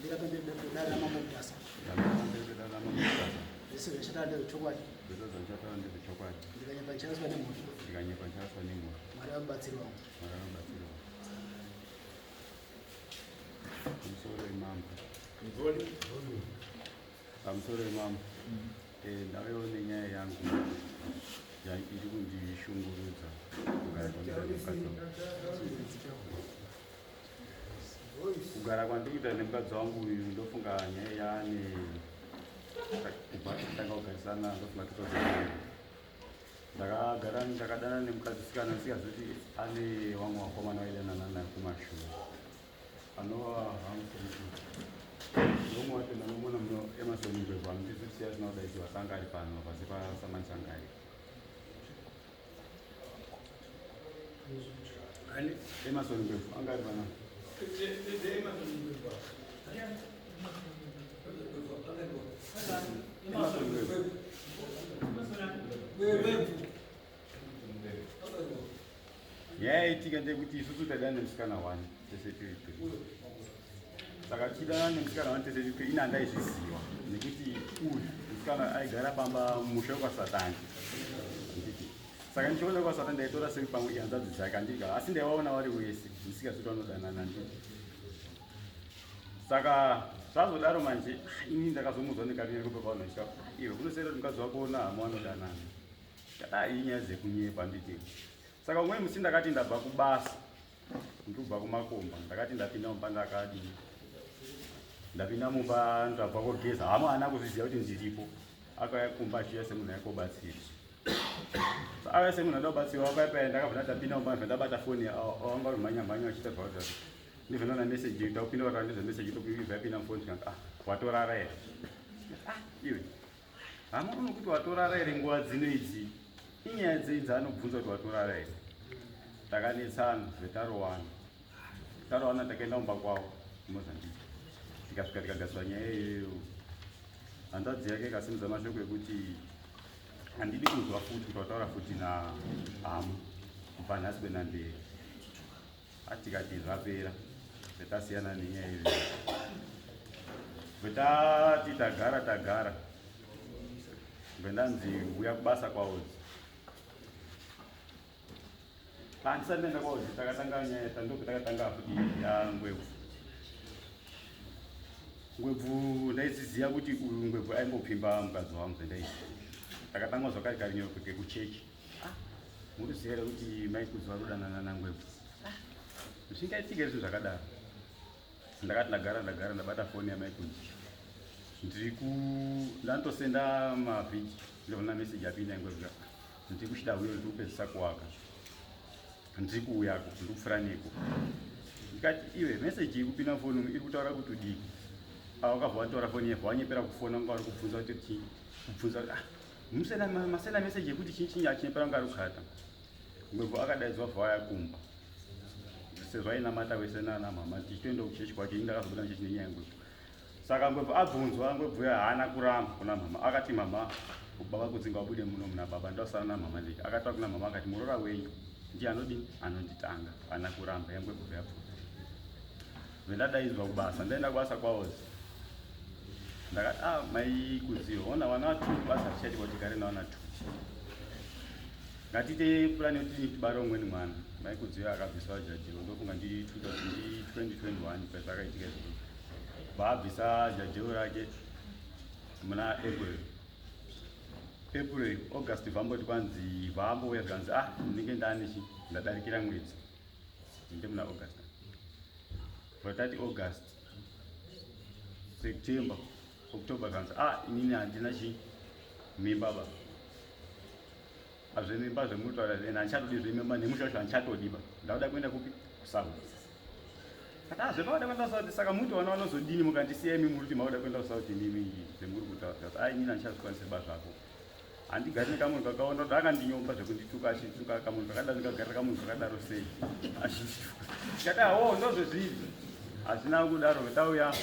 Ndamira pamberi pedare raMambo Mutasa. Ndamira pamberi pedare raMambo Mutasa. Zvese zvandichataura ndezvechokwadi. Zvese zvandichataura ndezvechokwadi. Ndikanyepa ndicharaswa nemhosva. Ndikanyepa ndicharaswa nemhosva. Mwari vamubatsiri wangu. Mwari vamubatsiri wangu. Pamusoro imambo. Pamusoro imambo. Eh, ndauyawo nenyaya yangu iri kundishungurudza kugara kwandiri Kugara kwandiri kuita nemukadzi wangu uyu ndofunga nyaya yaane kubva tanga kugarisana ndofunga 2009 ndakagara ndakadana nemukadzi sikana ndisingazoti ane vamwe vakomana vaidanana naye kumashure anova nomwe wacho ndanomuona muno Emerson Ngwevhu anotisiya asina kudaidzwa asanga ari pano pasi pasamani sangari Ani? Emerson Ngwevu anga ari pana. Emerson Ngwevu. Nyaya yaitika ndeyekuti isusu taidana nemusikana one tese tiri three. Saka tichidana nemusikana one tese tiri three ini handaizviziva nekuti uyu musikana aigara pamba musha wekwaSatani. Handiti? Saka ndichiona kwasata ndaitora semi pamwe ihanzvadzi dzake andika asi ndaivaona vari wese ndisingazivi kuti vanodanana nditi. Saka zvazodaro manje ini ndakazomudzwa nekarinye kupe kwavanoitya iwe kunosiyana kuti mukadzi wako nahama vanodanana. Ndakadai inyaya dzekunyepa nditi. Saka umweni musi ndakati ndabva kubasa ndikubva kumakomba ndakati ndapinda mumba ndakadii ndapinda mumba ndabva kogeza hama haana kuzviziva kuti ndiripo akauya kumba achiuya semunhu aikobatsira Ava semunhu anoda kubatsirwa paya paya ndakabva ndapinda mumba ndabva ndabata foni wanga uri mhanya mhanya vachiita zvavataura ndibva ndaona message ndakupinda vataura ndizvo message tokubva yapinda mufoni zvikanzi ah watorara here ah iwe hama unokuti watorara here nguva dzino idzi inyaya dzei dzaanobvunza kuti watorara here takanetsana zvetarowana tarowana takaenda kumba kwavo kumozambique tikasvika tikagadzira nyaya iyoyo hanzvadzi yake ikasimudza mashoko ekuti handidi kunzwa futi kuti wataura futi nahamu kubva nhasi kuenda mberi atikati zvapera zvetasiyana nenyaya iyo zvetati tagara tagara bvendanzi uya kubasa kwaodzi Handisati ndaenda kwaOzi takatanga nyaya tandope takatanga futi yangwebvu. Ngwebvu ndaiziziva kuti uyu ngwebvu aimbopfimba mukadzi wangu zvandaiziva. Takatanga zvakare kare nyoro kuke kuchechi. Ah, muriziva here kuti mai Kudzi vari kudanana nangwebvu? Ah, zvingaitike zvinhu zvakadaro. Ndakati ndagara ndagara ndabata foni yamai Kudzi. Ndiri ku ndandosenda mavhidhiyo ndoona message yapinda ngwebvu. Ndiri kuchida huyo ndiri kupedzisa kuwaka. Ndiri kuuyako, ndiri kupfura neko. Ndikati iwe message iri kupinda mufoni umu iri kutaura kuti udii? Ava wakabva watora foni yebva wanyepera kufona kunga uri kubvunza kuti chii? Kubvunza ah musena masena message yekuti chii chii achinyepera kunga ari kukata. Ngwebvu akadaidzwa bva waya kumba. Sezvo ainamata wese nana mama tichitoenda kuchechi kwake ini ndakazobuda muchechi nenyaya yengwebvu. Saka Ngwebvu abvunzwa, Ngwebvu uya haana kuramba kuna mama. Akati mama, baba kudzi ngabude muno muna baba ndosara namama ndega. Akataura kuna mama akati muroora wenyu ndiye anodini anonditanga. Haana kuramba yaNgwebvu yapfuura. Vendadaidzwa kubasa, ndaenda kubasa kwaOzi. Ndakati ah mai Kudzi, hona vana vatu basa tichaiti kuti tigare navana tu. Ngatiite plan yekuti tibare umweni mwana. Mai Kudzi akabviswa jadhiro ndofunga ndi 2021 pazvakaitika izvozvo. Vaabvisa jadhiro rake muna April. April, August vamboti kwanzi vambouya zvikanzi ah ndinenge ndane chi ndadarikira mwedzi. Ndinde muna August. Vatati August, September, October zvikanzi ah inini handina chi mimba ba. Azvemimba zvemutaura and handichatodi zvemimba nemusha wacho handichatodi ba. Ndakuda kuenda kupi? KuSouth. Saka ah, zvemauda kuenda kuSouth saka muti vana vanozodini mukandisiya imi muri kuti mauda kuenda kuSouth imimi zvemuri kutaura. Zvikanzi ah inini handichazvikwanisi ba zvako. Handigari nekamunhu kakaonda kuti akandinyomba zvekundituka achituka kamunhu kakadaro ndikagarira kamunhu kakadaro sei achindituka. Ndikati ah oh ndozvezviri. Hazvina kudaro tauya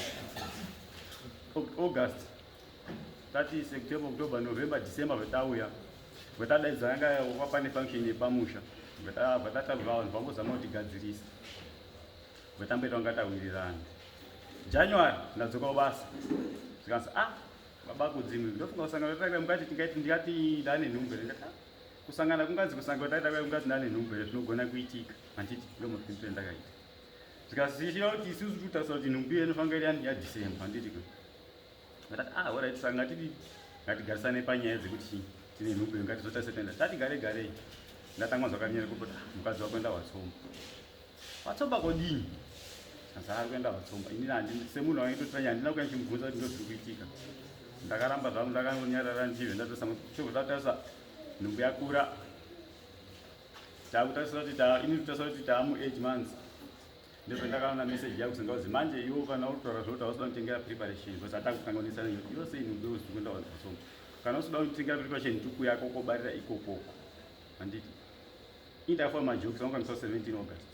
August tati September, October, November, December vatauya vatadaidza yanga pane function yepamusha vatataura vanhu vambozama kutigadzirisa vatamboita kunga tawirirana. January ndadzoka kubasa, zvikanzi, "Ah, baba Kudzimwe, ndofunga kusangana taita mukati tingaiti ndingati ndane nhumbu here?" Ndikati, "Ah, kusangana kunganzi kusangana taita mukati ndane nhumbu here? Zvinogona kuitika, handiti?" Ndomapindiro ndakaita. Zvikazisvira kuti isusu tikutarisa kuti nhumbu iyo inofanira iri yani yaDecember, handiti ka? Ndakati, "Ah, alright, saka ngatidi ngatigarisane panyaya dzekuti tine nhumbu iyo, ngatizotarisa tenda." Tati gare garei, ndatanga zvakanyanya kupota mukadzi wako enda watsomba. Watsomba kodini? Sasa ari kuenda watsomba. Ini handi semunhu waitotora, handina kuya ndichimubvunza kuti ndozviri kuitika. Ndakaramba zvangu, ndakangonyarara ndichive ndatosa chobva tatarisa nhumbu yakura. Takutarisa kuti ta ini kutarisa kuti taamu 8 months. Ndipo ndakaona message yako singazi manje iwe kana uri kutaura zvekuti hausi kutengera preparation, because atakukanganisana iwe sei nhumbu iwe kuenda watsomba. Kana usida kutengera preparation, tuku yako kobarira ikokoko. Handiti? Indafona majokes angu kanisa 17 August.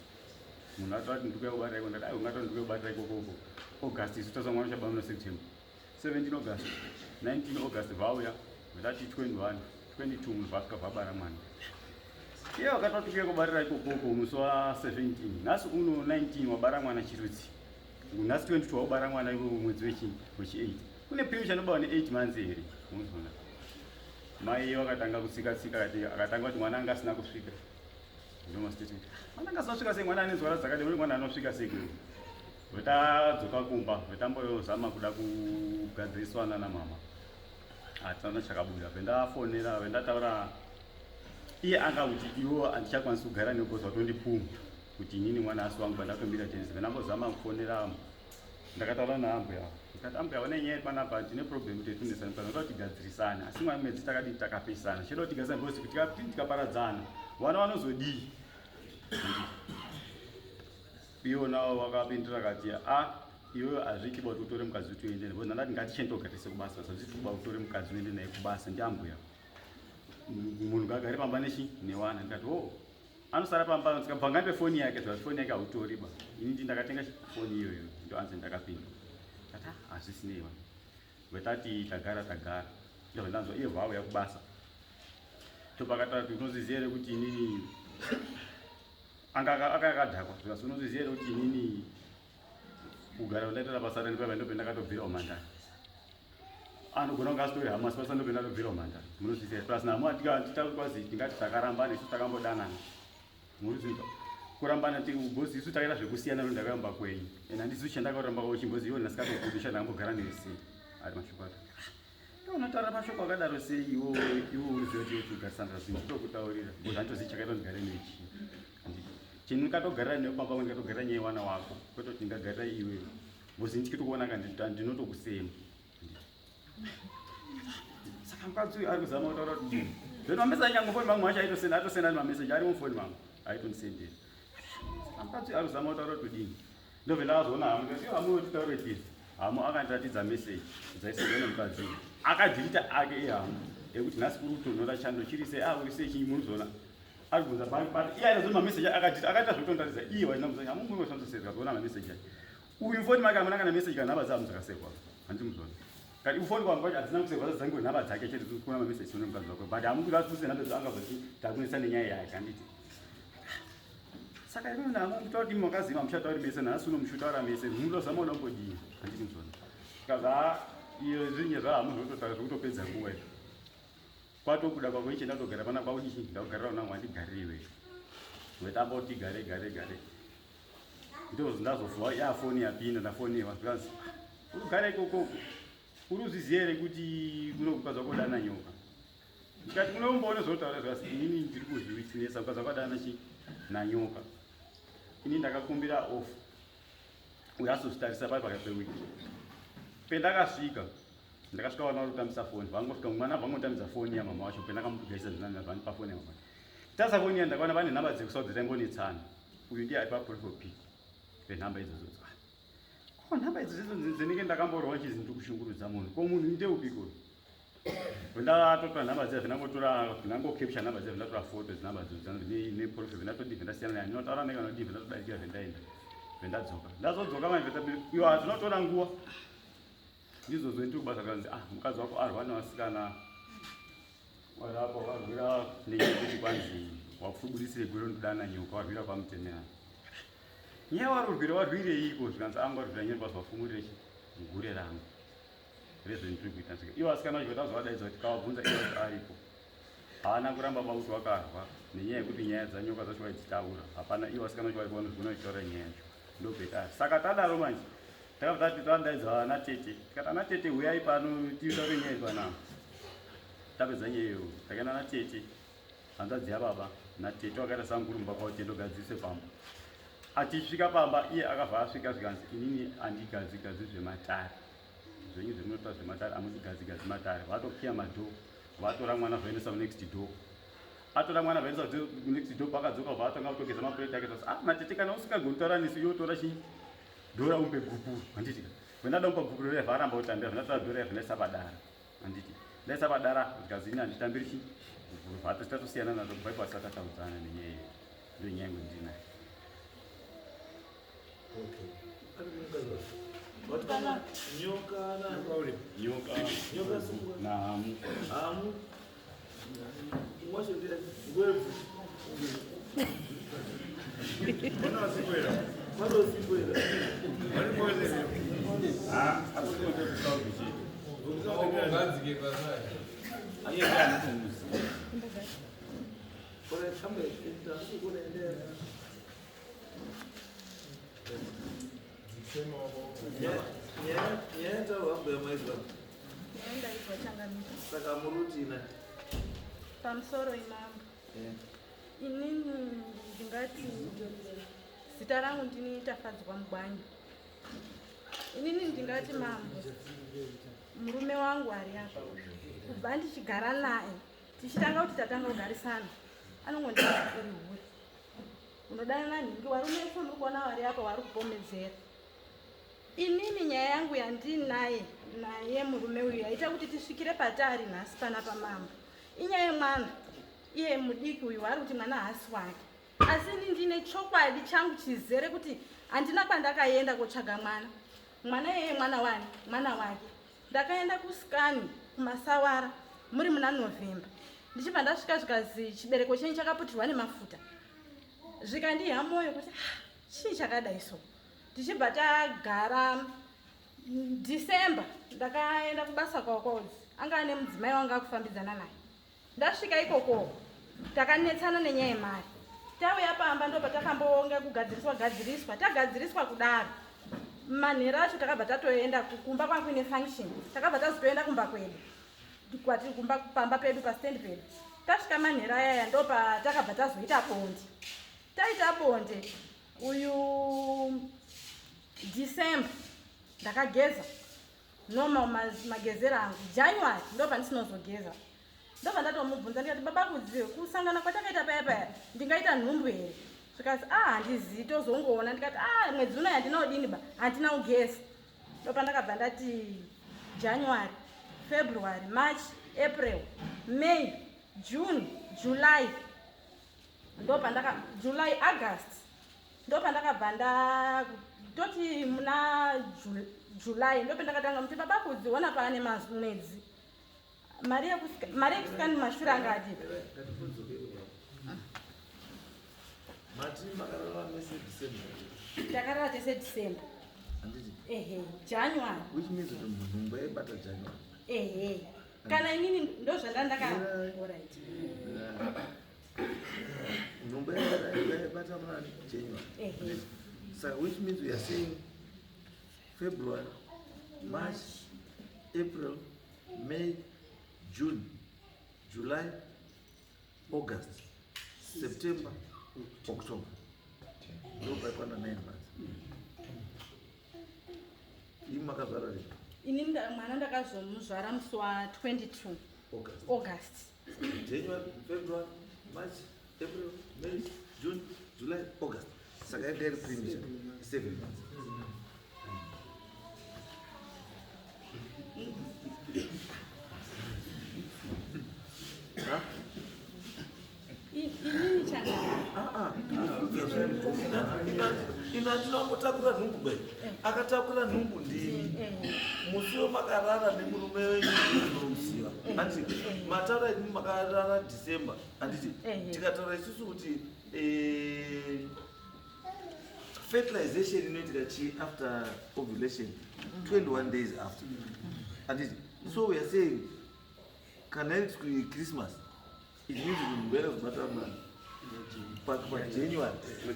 Munhu atati ndikuya kubarira iko, ndati ai ungatoti ndikuya kubarira ikokoko. August isu tasa mwana chababa muna September. 17 August, 19 August vauya, vakati 21, 22 munhu vasvika vabara mwana. Iye wakatoti kuya kubarira ikokoko musi wa 17. Nhasi uno 19 wabara mwana chirudzi. Nhasi 22 wabara mwana iwo mwedzi wechi 8. Kune premature chanobawa ne 8 months here? Munozoona. Mai wakatanga kutsika tsika, akati akatanga kuti mwana anga asina kusvika. Ndomastatement. Mwana anga asina kusvika sei? Mwana ane nzwara dzakadai, uri mwana anosvika sei kuyo? Vetadzoka kumba, vetamboyozama kuda kugadziriswana namama. Hatina chakabuda. Vendafonera, vendataura iye anga kuti iwo handichakwanisi kugara newe because watondipumha kuti inini mwana asi wangu, bandatombira tenisi. Vendambozama kufonera, ndakataura naambuya, ndikati, "Ambuya, vane nyaya panapa, tine problem tetunesana kana toda tigadzirisane, asi mwa mwedzi takadii takapesana, chida kuti tigadzirisane because kuti tikaparadzana vana vanozodii?" Iwona wakapindura akati, "A, iwewe hazviiti kuti utore mukadzi kuti uende naye." Ndandati ngatichitogarise kubasa, zvazviti kuba utore mukadzi uende naye kubasa. Ndiambuya, munhu ngagare pamba nechi newana. Ndikati, "O, anosara pamba." Ndikabva ngandipe foni yake, zvikati foni yake hautori ba, ini ndi ndakatenga foni iyoyo. Ndo anzi ndakapinda, ndati, "Ah, hazvisinei va." Vetati tagara tagara, ndobva ndanzwa iye vauya kubasa, topakataura kuti, "Unoziziva here kuti inini anga akadhakwa?" Zvikasi, "Unoziziva here kuti inini kugara ndaitara basa rani paipa, ndope ndakatobvira umhandara? Anogona kunge asitori hama, asi basa ndope ndatobvira umhandara, munozviziva. Plus namo titauri tingati takarambana, isu takambodanana, murikuita kurambana because isu takaita zvekusiyana, ndo ndakayamba kwenyu and handisi chandakauramba kwauchimbozi iwo ndasikatokudisha, ndakambogara newe sei?" Ari mashoko acho, unotaura mashoko akadaro sei? Iwo iwo uriziva kuti iwe tigarisana zvinhu, tokutaurira because handitozivi chakaita ndigare newe chii. Handiti chinhu ndikatogarira newe pamba pangu, ndikatogarira nyaya yewana wako, kwete kuti ndingagarira iwewe because ndichitokuona ka ndinotokusema. Saka mukadzi uyu ari kuzama kutaura kuti then mameseji angu mufoni mangu acho aitosenda, atosenda mameseji ari mufoni mangu, aitondisendera. Saka mukadzi uyu ari kuzama kutaura kuti dini? Ndobve ndakazoona hamu, ndikati, "Hamu, titaure chii?" Hamu akandiratidza meseji dzaisendwa nemukadzi uyu, akadhirita ake ihamu ekuti nhasi kuri kutonhora, chando chiri sei, a uri sei, chii, munozoona ari kubvunza but iye ainazo mameseji akadhirita, akaita zvekutondiratidza iye waina hamungunoshandisa kuona mameseji ake. Uyu mufoni make hamuna kana meseji kana nhamba dzahamu dzakasevwa, handimuzvona kati ufoni kwangu kwacho hadzina kusevwa, dzangu nhamba dzake chete kuona mameseji one mukadzi wako, but hamungu nhamba angazoti takunetsa nenyaya yake, handiti? Saka imi namo mutaura kuti makaziva, muchatauri mese, nhasi uno muchitaura mese, munozama kuda kumbodii, handiti muzvona? Kaza iyo zvinye zvahamu zvototaura zvekutopedza nguva izvo, kwatokuda kwako ichi ndatogara pana kwaudichi, ndakugarira unangu, handigariri iweyo. Wetamba kuti gare gare gare, ndo ndazofuwa ya foni yapinda, ndafoniwa, zvikanzi, "Uri kugara ikokoko, uri uzviziva here kuti kuno mukadzi wako dana nyoka?" Ndikati, "Kunomboona zvotaura zvasi, inini ndiri kuzviwitnessa mukadzi wako adana chi nanyoka. Ini ndakakumbira off, uyo asozvitarisa pai pakati pewiki. Pendakasvika, ndakasvika vana vari kutambisa foni, vangosvika mwana vangotambidza foni yamama wacho. Pendakamugashisa zvinani vanipa foni yamama, tarisa foni ya, ndakaona vane nhamba dzekusaudza dzaimbonetsana. Uyu ndiye aipa profile pic renhamba idzodzo. Ko nhamba idzodzo dzinenge ndakamborwa chizi ndiri kushungurudza munhu, ko munhu ndeupiko?" Ndatotora nhamba dziya, ndinangotora, ndinangocapture nhamba dziya, ndatora foto dzinhamba idzodzo neprofile, ndatodii, ndasiyana naye, ndinotaura naye kana kudii, ndatodarikira, vendaenda, vendadzoka, ndazodzoka manje iwo hazvinotora nguva ndizvozvo, ndiri kubasa, kanzi, "Ah, mukadzi wako arwa nevasikana warapo, varwira nenyaya yekuti kwanzi wapfubudisire gwero ndodana nyoka, warwira kwamutemera." Nyaya warurwira warwireiko? Zvikanzi anga warwira nyaya vazvafumurire chi gure rangu rezvendiri kuita. Svika ivo asikana vacho tazovadaidza kuti kavabvunza ivo kuti aripo. Haana kuramba ba kuti wakarwa nenyaya yekuti nyaya dzanyoka dzacho vaidzitaura. Hapana ivo asikana vacho varipo vanozvigona vachitaura nyaya yacho. Ndobetari. Saka tadaro manje takabva tati tadaidza ana tete. Tikati ana tete huyai pano titaure nyaya iri panapa. Tapedza nyaya iyoyo takaenda natete hanzvadzi yababa natete wakaita samukuru mumba kwavo tiendogadzirise pamba. Achisvika pamba iye akabva asvika zvikanzi inini andigadzigadzi zvematare zvenyu zvemunoita zvematare amuzigadzigadzi matare. Vatokiya madhoo vatora mwana vaendesa kunext door. Atora mwana vaendesa kunext door pakadzoka vatanga kutogeza mapureti ake zvasi ah matete kana usingagoni kutaura nesu iwe tora chii dhora umupe gupuro handiti ka vendada kumupa gupuro riya varamba kutambira vendatora dhora riya vendaisa padara handiti ndaisa padara zvikanzi ini handitambiri chii gupuro vato tatosiyana nazvo kubva ipapo tisati tataudzana nenyaya iyo ndiyo nyaya yangu ndinayo. Okay. Nyoka na nyoka nyoka sungwa na hamu hamu mwacho ndiye ngwevu. Mwana usikwera. Ah, akuti kusaudi chii iye ndiye anotomuziva. Kora kambe enda kora enda. Nyaya taura maizwa. Ndaizwa changamire. Saka murutina. Pamusoro imambo. Inini ndingati zita rangu ndini Tafadzwa Mugwanyi. Inini ndingati mambo murume wangu ari apa kubva ndichigara naye tichitanga kuti tatanga kugarisana anongonditi uri hure unodanana nhingi warume vese muri kuona vari apa vari kupomedzera. Inini nyaya yangu yandinaye naye murume uyu yaita kuti tisvikire patari nhasi panapa mambo inyaya yemwana iye mudiki uyu waari kuti mwana haasi wake asi ini ndine chokwadi changu chizere kuti handina kwandakaenda kotsvaga mwana mwana iyeye mwana wani mwana wake. Ndakaenda kusikani kumasawara muri muna November ndichibva ndasvika zvikazi chibereko chenyu chakaputirwa nemafuta zvikandiha moyo kuti ah, chii chakadai so. Tichibva tagara December ndakaenda kubasa kwakwaudzi anga ane mudzimai wanga akufambidzana naye. Ndasvika ikoko takanetsana nenyaya yemari. Tauya pamba ndo patakambonga kugadziriswa gadziriswa tagadziriswa kudaro manhero acho takabva tatoenda kumba kwangu kuine function takabva tazotoenda kumba kwedu kwatiri kumba pamba pedu pastand pedu. Tasvika manhero ayaya ndo patakabva tazoita bonde. Taita bonde uyu December ndakageza normal magezero angu. January ndo pandisinozogeza ndobva ndatomubvunza ndikati baba Kudziwe kusangana kwatakaita paya paya ndingaita nhumbu here? Zvikanzi ah handizii tozongoona. Ndikati ah mwedzi unoyi handina kudini ba handina kugeza. Ndopandakabva ndati January, February, March, April, May, June, July ndopandaka July, August ndopandakabva nda toti muna July ndopandakatanga muti baba Kudzi ona paane mwedzi mari yekusikani mashure anga adipa. Mati makarara mese December. Takarara tese December. Handiti? Ehe, January. Which means kuti nhumbu yaibata January. Ehe. Kana inini ndozvandandaka. Alright. Nhumbu yaibata muna January. Ehe. So which means we are saying February, March, April, May, June, July, August, September, October. Ndopaikwana 9 months. Imi makazvara rini? Ini mwana ndakazomuzvara musi wa 22 August. August. January, February, March, April, May, June, July, August. Saka yanga iri premature 7 months. Ha? Inini changa. Ah, ah. Ina ndinongotakura nhumbu bai. Akatakura nhumbu ndini. Musi wemakarara nemurume wenyu ndinomuziva. Handiti? Mataura imi makarara December. Handiti? Tikataura isusu kuti Fertilization inoitika chii after ovulation? 21 days after. Handiti? So we are saying kana iri Christmas, it means kuti munhu yakazobata mwana paJanuary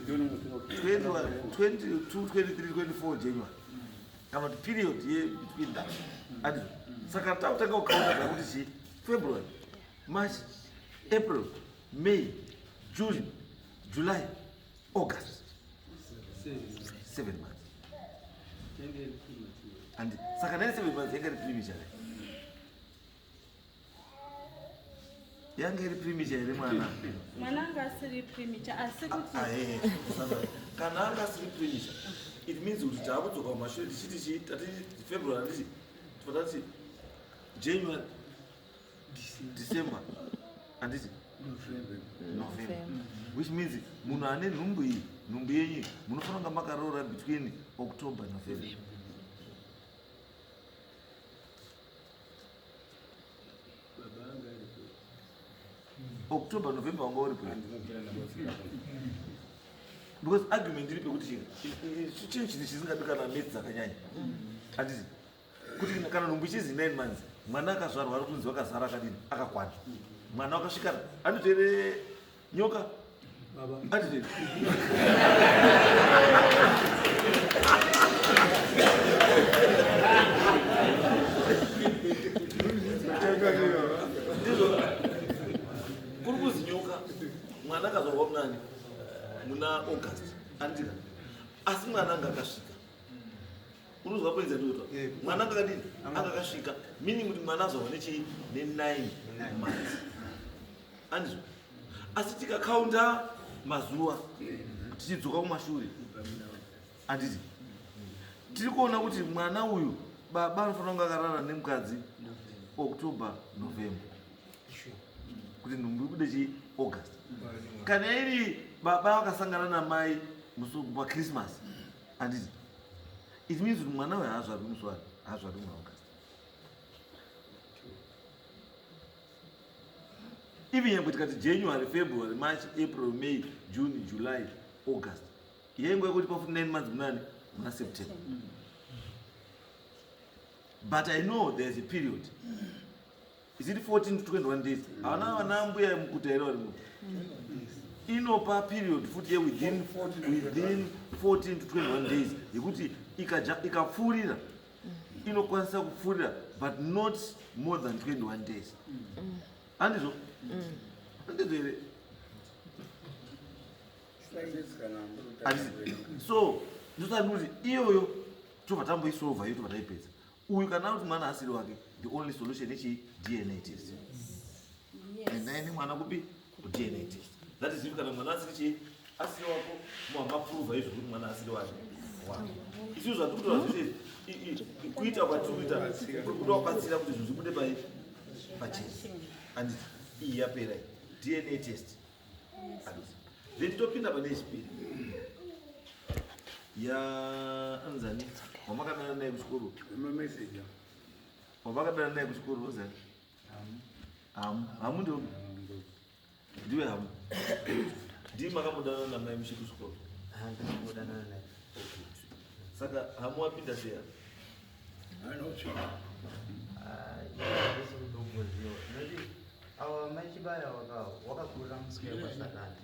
21, 22, 23, 24 January, kana kuti period ye between that. Handiti? Saka takutanga kukaunta zvakuti chii? February, March, April, May, June, July, August, 7 months. And saka nai 7 months yanga iri premature, yanga iri premature here mwana? Mwana anga asiri premature, asi kuti Ah, kana anga asiri premature, it means kuti taakudzoka kumashure tichiti chii? Tati February, handiti? Tati January, December, handiti? November, which means munhu ane nhumbu iyi, nhumbu yenyu, munofanira kunga makaroora between October, November. Baba anga aripo. October, November wanga uripo, because argument iri pekuti chinhu chii chisingadi kana maths dzakanyanya, handiti? Kuti kana nhumbu ichizi 9 months, mwana akazvarwa ari kunzi wakazara akadini, akakwana, mwana wakasvika, handiti here nyoka? Baba. Handiti? Ndizvo kuri kuzi nyoka, mwana akazvarwa munani? Muna August, andika? Asi mwana anga akasvika, unozwa kuenza ndikuta mwana anga akadini? Anga akasvika, meaning kuti mwana azvarwa nechii? Ne9 months, andizvo? Asi tikakaunda mazuva tichidzoka kumashure, handiti tiri kuona kuti mwana uyu, baba anofanira kunge akarara nemukadzi October, November, kuti nhumbu ibude chii? August. Kana iri baba vakasangana namai musi paChristmas, handiti it means kuti mwana uyu haazvarwi musi wani? Haazvarwi muna August. Even nyangwe tikati January, February, March, April, May, June, July, August, yainguva yekuti pafuti 9 months munani? Muna September. But I know there's a period. Is it 14 to 21 days? Havana vana mbuya mukuta here varimo? Inopa period futi yewithin within 14 to 21 days yekuti ikapfuurira, inokwanisa kupfuurira, but not more than 21 days, handizvo? Handizvo here? Handiti? So ndosati kuti iyoyo tobva tamboisolva iyo, tobva taipedza. Uyu kana kuti mwana asiri wake, the only solution ichi DNA test. Endai nemwana kupi? KuDNA test. That is if kana mwana asiri chii, asiri wako, muhamaprova izvo kuti mwana asiri wake wake. Isusu zvatiri kutaura zvese kuita kwatiri kuita kuri kuda kubatsira kuti zvinhu zvibude pai pachena, handiti? Iyi yapera iyi DNA test, handiti? Then topinda pane yechipiri ya anzani wamakadanana naye kuchikoro. Mameseji. Wamakadanana naye kuchikoro ozani? Hamu. Hamu ndio ndiwe Hamu, ndii makambodanana namai muchi kuchikoro? Handinodanana naye. Saka Hamu wapinda sei apa? Handisi kutomboziva noti awa machibaya wakakurira musika wekwaSatani.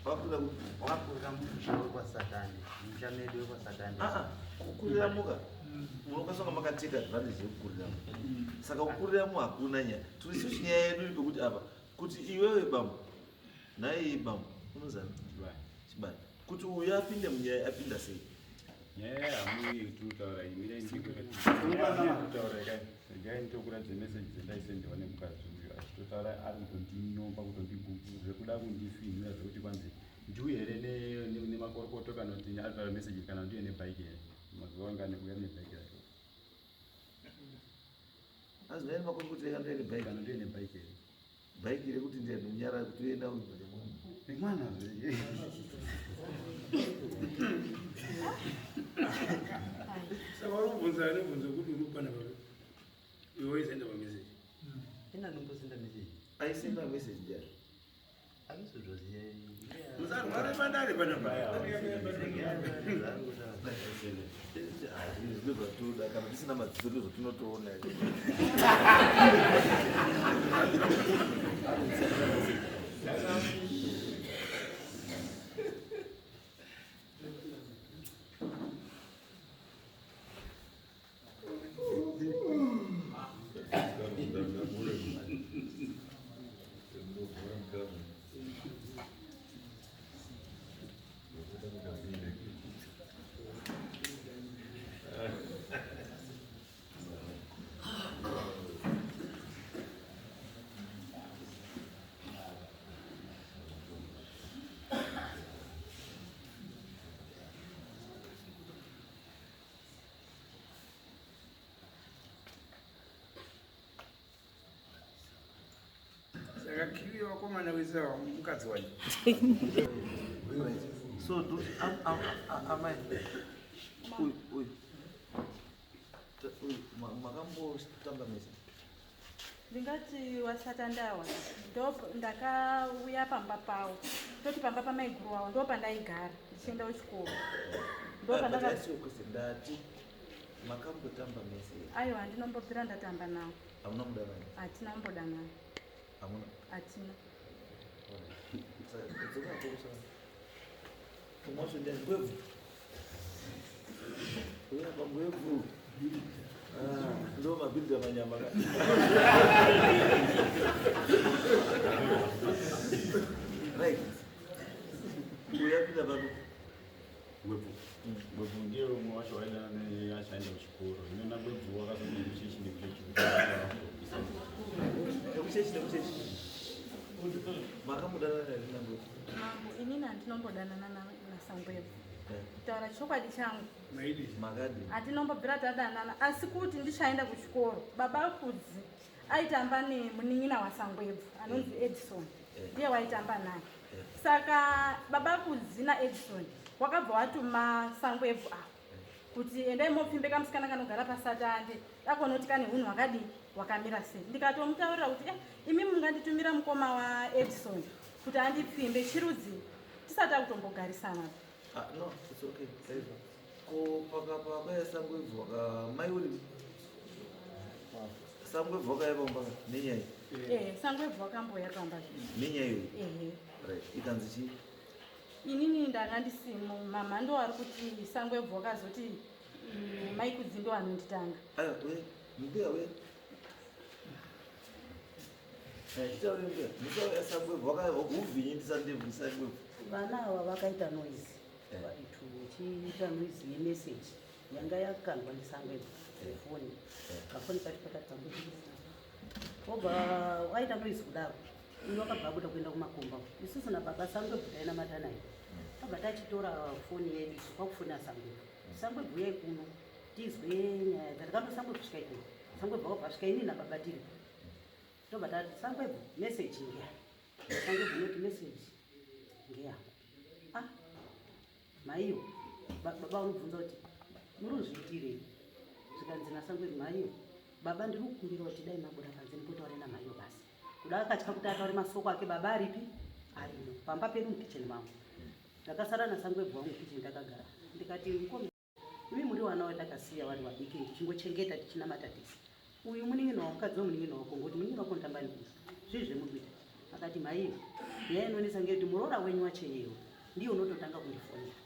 Wakakurira kupi? Wakakurira musha wekwaSatani, musha medu wekwaSatani. Ah, ah, kukurira muka munokwanisa kunga makateka advantage yekukuriramo, saka kukuriramo hakuna nyaya. Isusu nyaya yedu iri pekuti apa kuti iwewe bambo, nhai bambo unozana Chibaya, kuti uyu apinde munyaya, apinda sei? Nyaya yahamu tinotaura iyi, mirai ndikutaura gai, nditokuratidza meseji dzendaisendewa nemukadzi uyu achitotaura ari kutondinyomba, kutondiguku, zvekuda kundifinhura, zvekuti kwanzi ndiuye here nemakorokoto, kana kuti ataura meseji, kana ndiuye nebhaiki here, mazuva anga nekuuya nebhaiki racho. Azi naini makorokoto yakandoya nebhaiki? Kana ndiuye nebhaiki here. Bhaiki rekuti ndianyara kuti uenda nemwana. Saka uri kubvunza anobvunza kuti uri kupana papi, iwe waisenda mameseji? Ina ndombosenda meseji. Aisenda meseji ndiani? Musarware madare panapa. Ndozvatoda kana tisina madziso ndozvatinotoona. Saka kiri vakomana vese ava mukadzi wacho. So do amai uyu uyu uyu makambotamba mese? Ndingati wasatandawa ndo ndakauya pamba pawo, toti pamba pamaiguru wavo ndo pandaigara ndichienda kuchikoro. Ndo pandaka Ndati makambotamba mese? Aiwa, handinombobvira ndatamba nawo. Hamuna mudanana? Hatina kumbodanana. Hamuna? Hatina. Ngwebvu uya pangwebvu ndo mabhidha manyama ka. Right, uya pinda pano. Ngwebvu. Ngwebvu ndiye umwe wacho waidana achaenda kuchikoro. Hino naGwebvu wakazodii kuchechi nekuchechi. Nekuchechi nekuchechi makamudanana here naNgwebvu? Mambo, inini handinombodanana naSangwebvu. Kutaura chokwadi changu, Makadi? hatinombobvira tadanana, asi kuti ndichaenda kuchikoro baba Kudzi aitamba nemunin'ina waSangwebvu anonzi Edison, ndiye waitamba naye. Saka baba Kudzi naEdison wakabva watuma Sangwebvu avo kuti endai mopfimbeka musikana kanogara pasatande, dakuona kane unhu hwakadii, hwakamira sei. Ndikatomutaurira kuti imi munganditumira mukoma waEdison kuti andipfimbe chirudzi tisati akutombogarisana? Ah, no, it's okay. Saizvo. Ko pakaya Sangwebvu waka mai uri Sangwebvu wakaya pamba nenyaya? Sangwebvu wakamboya pamba. Nenyaya iyoyo? Ehe. Right, ikanzi chii? Inini ndanga ndisimo. Mama ndo ari kuti Sangwebvu wakazoti mai Kudzi ndo anonditanga. Aya, uye mbuya, uye chitaure mbuya, muchauya Sangwebvu wakaya huvhinyi ndisandebvu Sangwebvu. Vana ava vakaita noise, vari two vechiita noise yemeseji yanga yakandwa ndiSangwebvu foni, kafoni kacho pakati pambudirisa, obva waita noise kudaro, uyo wakabva abuda kuenda kumakomba. Isusu nababa Sangwebvu tainamata naye, tabva tachitora foni yedu isu kwakufonera Sangwebvu. "Sangwebvu, uyai kuno tizwe nyaya." Tatikando Sangwebvu svikai kuno. Sangwebvu wakabva asvika, inini nababa tiri, tobva tati, "Sangwebvu, meseji ngeya." Sangwebvu unoti, "Meseji ngeyako." Ah, maiyo, baba unobvunza kuti, "Muri kuzviitirei?" Zvikanzi naSangwebvu, "Maiyo, baba, ndiri kukumbira kuti dai mabuda panze ndimbotaure namaiyo basi." Kuda akatya kuti ataure masoko ake baba aripi, arimo pamba pedu mukicheni mangu. Ndakasara naSangwebvu wangu mukicheni ndakagara. Ndikati, "Mukoma, imi muri vana watakasiya vari vadiki, tichingochengeta, tichinamata tese. Uyu munin'ina wamukadzi wemunin'ina wako, ngokuti munin'ina wako ndotamba nekuti zvii zvemuri kuita?" Akati, "Maiyo, nyaya inonetsa ngeyekuti muroora wenyu wacheyewo ndiye unototanga kundifonera."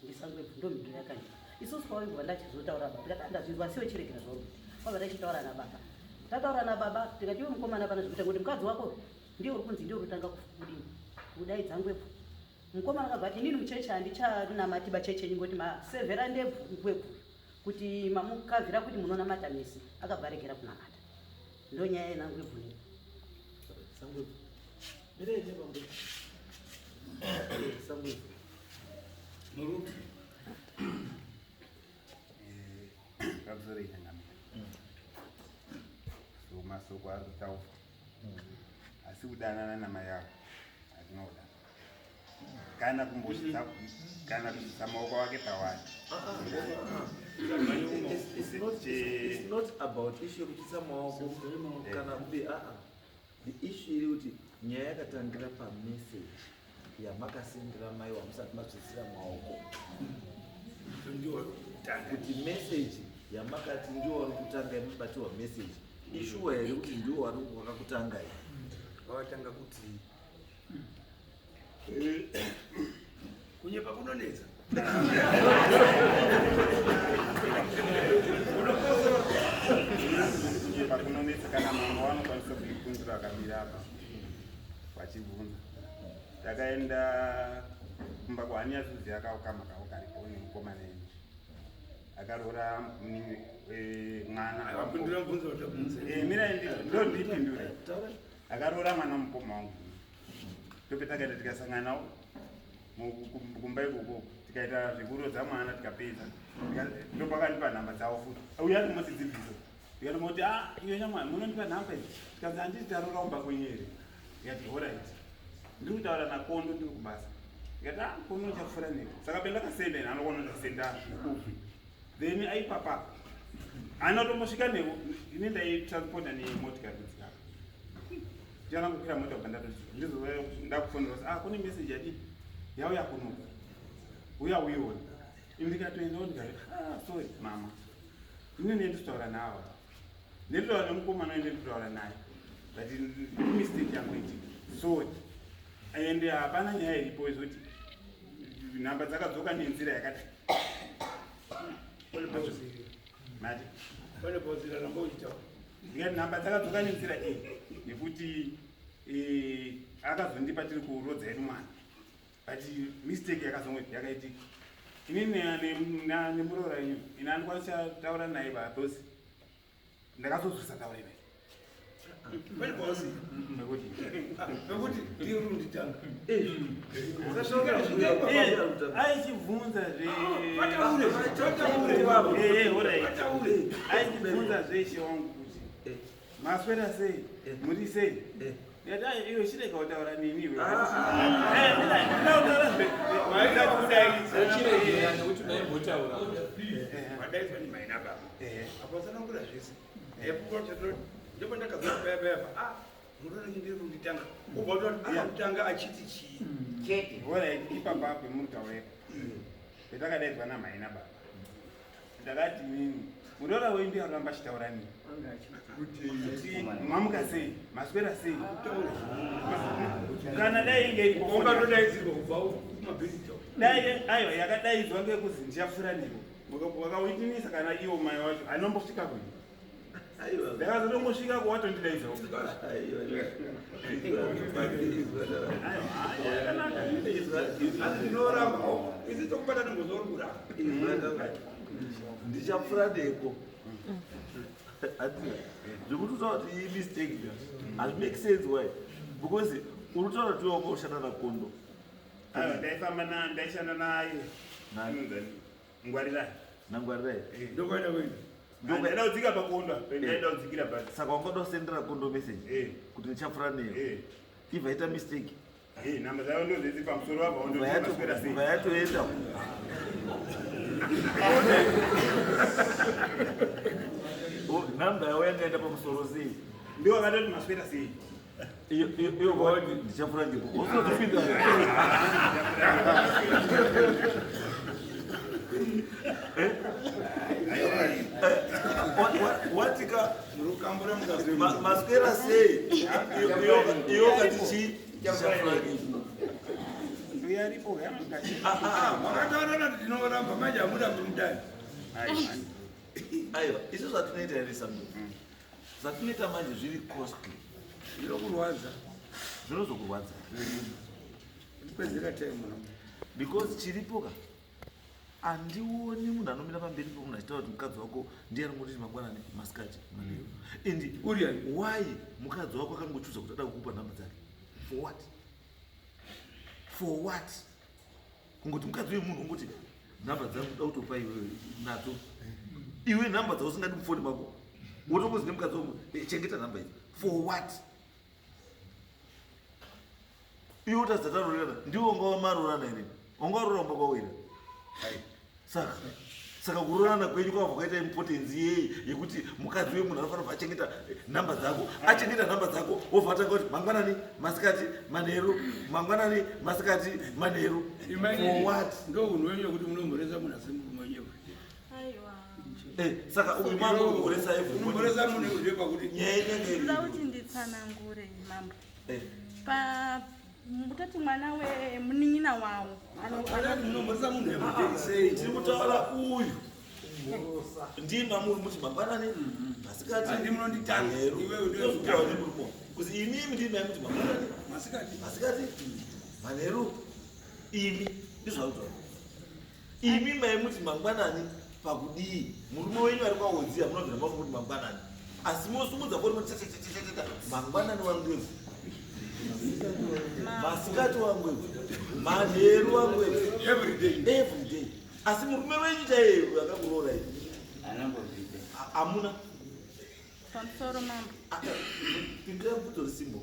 NdiSangwebvu ndo mhinduro yakandipa. Isusu kwawaingova ndachizotaura baba, ndikati, "Andazvinzwa, asiwe chiregera zvauri kuita." Kwabva tachitaura nababa, tataura nababa, tikati, "Iwe mukomana, pana zvekuita, ngokuti mukadzi wako ndiye uri kunzi ndiye uri kutanga kudini kudaidza Ngwebvu." Mukomana akabva ati, "Inini muchechi handichanamati bachechi enyu, ngoti masevhera ndebvu Ngwebvu kuti mamukavhira kuti munonamata mese." Akabva aregera kunamata. Ndo nyaya yenaNgwebvu nei. Sangwebvu mirei nepangwebvu. Sangwebvu. Muruti. Pamusoro ichangamira. So masoko ari kutaurwa, asi kudanana namai avo hatina kudana kana kumbosvitsa kana kusvitsa maoko ake pawani. It's not about issue yekuchisa maoko kana kupi. Aa, the issue iri kuti Nyaya yakatangira pameseji yamakasendera mai wamusati mazvisira maoko. Kuti meseji yamakati ndiwo wari kutanga yamabatiwa meseji ishuwa here kuti ndiwo wari wakakutanga here? Wakatanga kuti kunyepa kunonetsa. Kunyepa kunonetsa kana mambo vanokwanisa kuipundura akamira apa vachibvunza. Takaenda kumba kwaHanyazuzi akaukama kavo karipo nemukomana imi akaroora mwana. Akapindura mubvunzo watabvunza. Mirai ndo ndipindure. Akaroora mwana mukoma wangu. Tope takaenda tikasanganawo kumba ikoko tikaita zvekurodza mwana tikapedza. Ndopakandipa nhamba dzavo futi. Uya ndimodzidzibvisa. Ndikatomoti ah iyo nyamwana munondipa nhamba idzi. Tikanzi handiti taroora kumba kwenyu here? Ndikati alright. Ndiri kutaura naKondo ndiri kubasa. Ndikati ah Kondo uchapfuura nei? Saka pendakasenda ini anokona ndasenda kupi. Then aipapa haana kutombosvika newo ini ndaitransporta nemotikari kudzika. Ndichana kukwira mota kubva ndatosvika. Ndizouya ndakufonera kuti ah kune message yadii yauya kuno. Uya uione. Ini ndikatoendawo ndikati ah sorry mama. Ini ndinotaura nawo. Ndinotaura nemukomana uyu ndinotaura naye. But mistake yangu itika. Sorry. And hapana nyaya iripo izoti nhamba dzakadzoka nenzira yakadai. Mati. Pane pauzira ramba uchitaura. Ndikati nhamba dzakadzoka nenzira iyi nekuti akazondipa tiri kurodza yedu mwana. But mistake yakazongo yakaitika. Ini nemuroora yenyu ini andikwanisa taura naye vadosi. Ndakazozwisa taura ive. Pane pauzira. Nekuti Nekuti ndiye uri kunditanga. Aichibvunza zve. Vataure, vataure. Alright. Vataure. Aichibvunza zveshe wangu kuti maswera sei muri sei. Ndikati ai iwe chirega kutaura neni iwe. Ndinotaura zve. Chiregera nekuti maimbotaura. Wadaidzwa ndimai nababa. Apo watsanangura zvese. Ndipo ndakazoti paya paya pa ah munoona ndiri kunditanga. Ubva utoti akakutanga achiti chii? Chete. Alright, ipapa apo muritaura ipo. Petakadaidzwa namai nababa. Ndakati nini muroora wenyu ndiye aramba achitaura nini. Kuti mamuka sei maswera sei. Kana dai inge iripo foni. Ungatodaidzirwa kubva kumabhiriji. Dai aiwa yakadaidzwa ngekuzi ndichapfuura newe. Wakawitnessa kana iwo mai wacho anombosvika kwenyu. Ndakazotongosvika ko watondidaidzawo. Asi ndinoramba. Isi tokubata nengozori kuramba. Ndichapfuura neko. Zvekuti utaura kuti iyi mistake hazvi make sense why? Because uri kutaura kuti iwe wanga ushanda naKondo. Aiwa ndaifamba na ndaishanda naye. Nani? Ngwarirai. NaNgwarirai. Ndokuenda kuenda. Ndaida kudzika paKondo. Ndaida kudzikira pasi. Saka wanga usendera Kondo message kuti ndichapfuura neyo. Ibva ita mistake. Nhamba dzavo ndodzidzi pamusoro apa ndoswera sei. Ubva yatoenda. Nhamba yavo yangaenda pamusoro sei? Ndiwo akatoti maswera sei. Iyo iyo ndichapfuura ndipo. Usazopinda. Watika maswera sei? Iyo kati chii? Ndichapfuura ndipo. Nduyaripo Makataurana kuti ndinoramba manje hamuda kumudai. Aiwa, isu zvatinoita here Samuel? Zvatinoita manje zviri costly. Zvinokurwadza. Zvinozokurwadza. Ndipedzera time muno. Because chiripo ka handioni munhu anomira pamberi pemunhu achitaura kuti mukadzi wako ndiye anongoti mangwanani masikati manheru. And why mukadzi wako akangochuza kuti ada kukupa nhamba dzake? For what? For what? Kungoti mukadzi wemunhu ungoti nhamba dzangu da kutopa iwewe nadzo. Iwe nhamba dzausingadi mufoni mako. Wotongozi nemukadzi wangu chengeta nhamba idzi. For what? Iwe utadza taroorana ndiwe unga wamarorana here? Unga waroora kumba kwako here? Saka Saka kuroorana kwenyu kwabva kwaita importance yei yekuti mukadzi wemunhu anofanira kubva achengeta nhamba dzako, achengeta nhamba dzako, wobva atanga kuti mangwanani, masikati, manheru, mangwanani, masikati, manheru. For what? Ndo unhu wenyu wekuti munomhoresa munhu asi murume wenyu. Aiwa. Saka uyu mambo unomhoresa every morning. Unomhoresa munhu ndepakuti nyaya inenge iri. Ndoda kuti nditsanangure, mambo. Pa mutoti mwana wemunin'ina wawo Munomhoresa munhu everyday sei? Tiri kutaura uyu ndima muri muti mangwanani, masikati, Handi munonditanga. manheru. Iwewe ndiwe Ndozvitaura nemurume. Kuti imimi ndimi mamuti mangwanani, Masikati. masikati, manheru, imi ndizvautaura. Imi maimuti mangwanani pakudii? Murume wenyu ari kwawodziya munobvira mamuti mangwanani, asi mosumudza foni moti chachachachacha mangwanani wangwevu, masikati wangwevu, manheru wangwevu, Every day. every day. Asi murume wenyu chaiye akakuroora ii hamuna. Pamusoro, mambo. Pindura mubvunzo risimbo.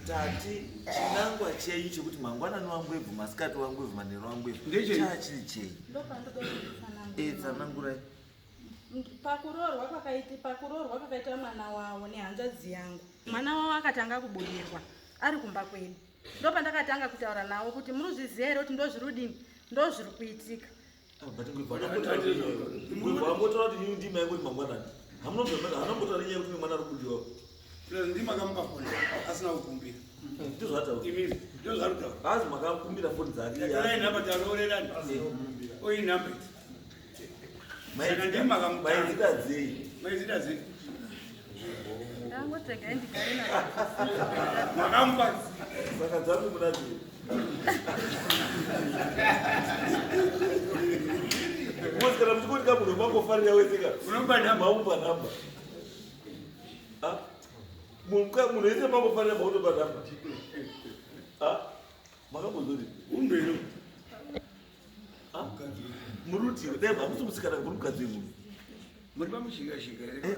Tati chinangwa chenyu chekuti mangwanani wangwebvu, masikati wangwebvu, manheru wangwebvu Ndechei? chachiri chei? Ndopandoda kuti nditsanangure. Tsanangurai. Pakuroorwa kwakaita mwana wavo nehanzvadzi yangu, mwana wavo akatanga kubudirwa ari kumba kwedu. Ndopandakatanga kutaura navo kuti munozviziva here kuti ndozvirudini, ndozviri kuitika. But ngwebvu ambotaura kuti inini ndima yangu kuti mangwanani hamunobvira, nyaya yekuti mwana ari kubudiwa. Plus ndimakamupa foni asina kukumbira. Ndizvataura. Imimi ndozvarutaura. Hazi makakumbira foni dzake. Torai nhamba, taroorerani, oyi nhamba idzi. Saka ndimi makamutanga. Maizita dzei? Maizita dzei? Ndangotegai ndigare navo. Makamupa. Saka dzangu muna dzei? Because kana muchingoti kamunhu mangofarira wese ka, Unomupa nhamba. Mamupa nhamba. Ah? Munhu wese mangofarira mautopa nhamba. Ah? Makambozoti Umbeno. Murutiwe dai hamusi musikana, muri mukadzi wemunhu. Muri pamushikashika here?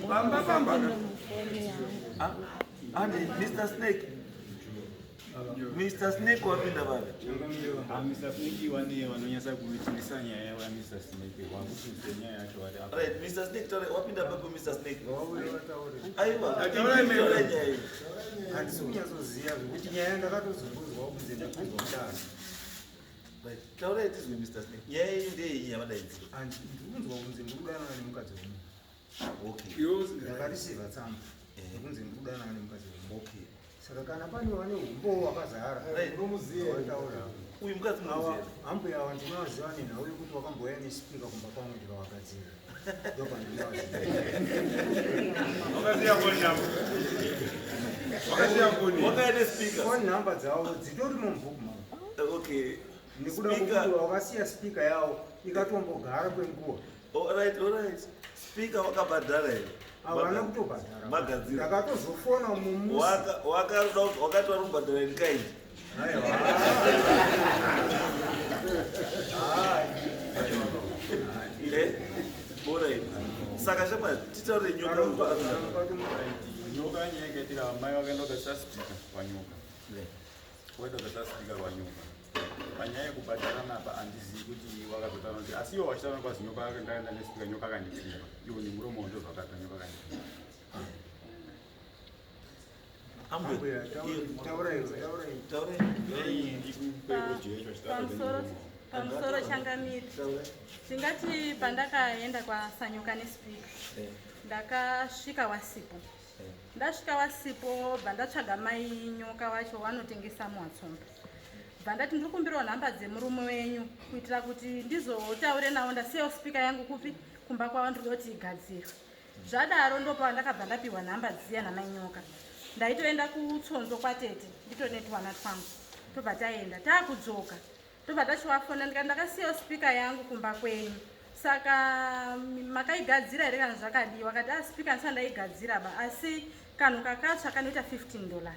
Pamba pamba. Ah, ande Mr Snake, Mr Snake wapinda vapi? Mr Snake wane vanonyatsa kuitirisa nyaya yavo yaMr Snake wakuti nyaya yacho vari apa. Right, Mr Snake, taura, wapinda papo Mr Snake. Aiwa. Taurai mega. Taurai nyaya iyi. Handisi kunyatsoziva zvekuti nyaya ndakatozongozwawo kunze ndapinzwa mudare. Right, taurai tizwe Mr Snake, nyaya iyi ndeyei yavadaidzira? Ndikunzwa kunze ndiri kudanana nemukadzi wemunhu. Okay. Iwe usinga Ndakareceiva tsamba yekunzi ndiri kudanana nemukadzi wemunhu. Saka kana pane vane umbowo wakazara, wataura. Uyu mukadzi munoziva? Ambuya ava ndinovaziva nenhau yekuti wakambouya nespeaker kumba kwangu ndikavagadzira, ndopandinovaziva. Wakasiya phone number. Wakasiya phone. Wakauya nespeaker? Phone number dzavo dzitori mubhuku mavo. Nekuda Speaker. kwekuti wakasiya speaker yavo ikatombogara kwenguva. Alright, speaker wakabhadhara here? Havana kutobhadhara. Magadzira. Ndakatozofona mumusi. Wakati vari kubhadhara in kind? Aiwa. Alright, saka shamwari, titaure nyoka. Nyoka, nyaya ikaitika, mai vakaenda kugadzisa speaker panyoka, waita kugadzisa speaker panyoka. Panyaya yekubhadharana apa handizivi kuti wakazotaura kuti, asi iwo wachitaura kwazi nyoka ndakaenda nespeaker, nyoka akandipfimba, iwo nemuromo ndozvakaita, nyoka akandipfimba. Ambuya, taurai, taurai. Pamusoro, changamire, ndingati pandakaenda kwasanyoka nespeaker, ndakasvika wasipo. Ndasvika wasipo, bva ndatsvaga mai nyoka wacho vanotengesa muwatsomba, bva ndati ndiri kumbirawo nhamba dzemurume wenyu kuitira kuti ndizotaure navo. Ndasiyawo speaker yangu kupi? Kumba kwavo, ndiri kuti igadzirwe. Zvadaro ndopa ndakabva ndapiwa nhamba dziya namanyoka. Ndaitoenda kutsonzo kwatete, nditone twana twangu, tobva taenda. Taakudzoka, tobva tachiwafona, ndikati ndakasiyawo speaker yangu kumba kwenyu, saka makaigadzira here kana zvakadiwa? Kati a speaker ndisati ndaigadzira ba, asi kanhu kakatsva kanoita $15.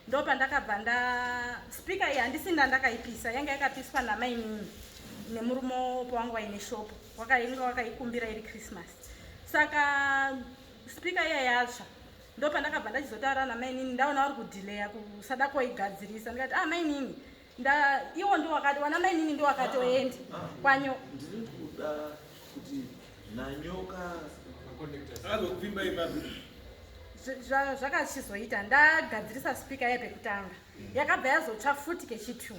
Ndopandakabva nda speaker iyi handisi ndandakaipisa, yanga yakapiswa namainini nemurume wangu waine shopo, wakainga wakaikumbira iri Christmas. Saka speaker iya yatsva, ndopandakabva ndachizotaura namainini. Ndaona vari kudhileya kusada koigadzirisa, ndikati ah, mainini. Nda iwo ndo wakati wana mainini ndo wakatoenda kwanyo. Ndiri kuda kuti nanyoka Akazokupfimba ipapo. Zvakachizoita ndagadzirisa speaker yepekutanga yakabva yazotsva futi kechi2,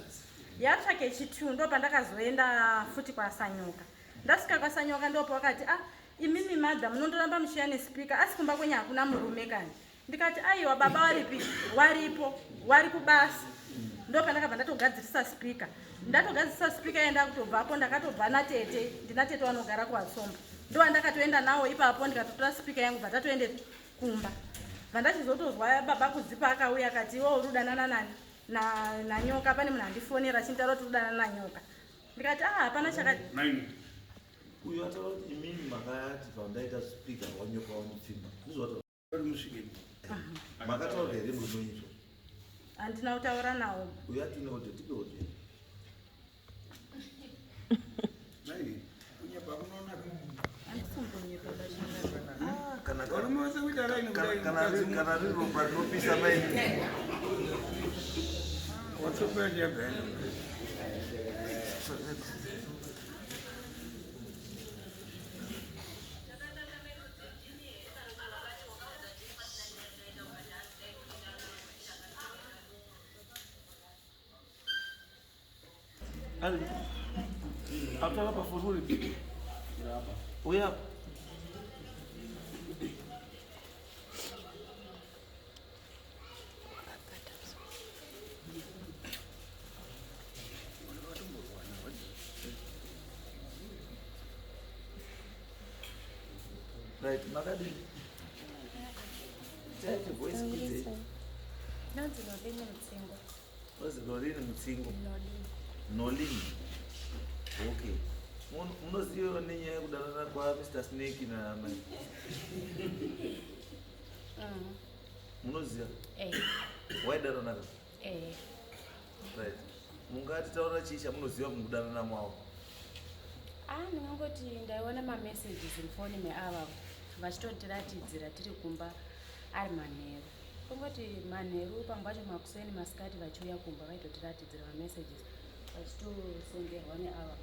yatsva kechi2 ndo pandakazoenda futi kwaSanyoka. Ndasvika kwaSanyoka ndopo wakati, ah, imimi madha munondoramba muchiya nespeaker, asi kumba kwenyu hakuna murume kani? Ndikati, aiwa baba waripi? Waripo, wari kubasa. Ndo pandakabva ndatogadzirisa speaker. Ndatogadzirisa speaker yenda kutobvapo, ndakatobva natete, ndina tete vanogara kuVatsomba, ndo andakatoenda nawo ipapo. Ndikatotora speaker yangu, bva tatoende kumba. Bva ndachizotozwa baba Kudzipa akauya akati, iwe uri kudanana nani? Nanyoka. Pane munhu andifonera achinditaura kuti uri kudanana nanyoka. Ndikati, ah, hapana chakati. Maini. Uyu ataura kuti imini makati pandaita speaker wanyoka wandipfimba, ndizvo? Uri musvikeni. Makataura here murume izvo? Handina kutaura nawo. Uyu ati une audio, tipe audio. Maini. Kunyepa kunonaka. Handisimbonyepa bachanga. Kana Varume vose kuita raini kudai. Kana riri ropa rinopisa, maini. WhatsApp yacho yabva yaenda. Ari ataura pafoni uripi? Uya apa. Right, makadini? Taite voice kwidzei. Ndonzi Nolini Mutsingo. Ozi Nolini Mutsingo. Nolini. Nolini. Okay. Munoziva nenyaya yekudanana kwaMr Snake namai? Munoziva? Eh. Waidanana ka? Eh. Right. Mungatitaurira chii chamunoziva mukudanana mwavo? Ah, ndingangoti ndaiona mamessages mufoni meava vachitotiratidzira tiri kumba ari manheru. Kungoti manheru, pamwe pacho makuseni, masikati vachiuya kumba vaitotiratidzira mamessages vachitosenderwa neava.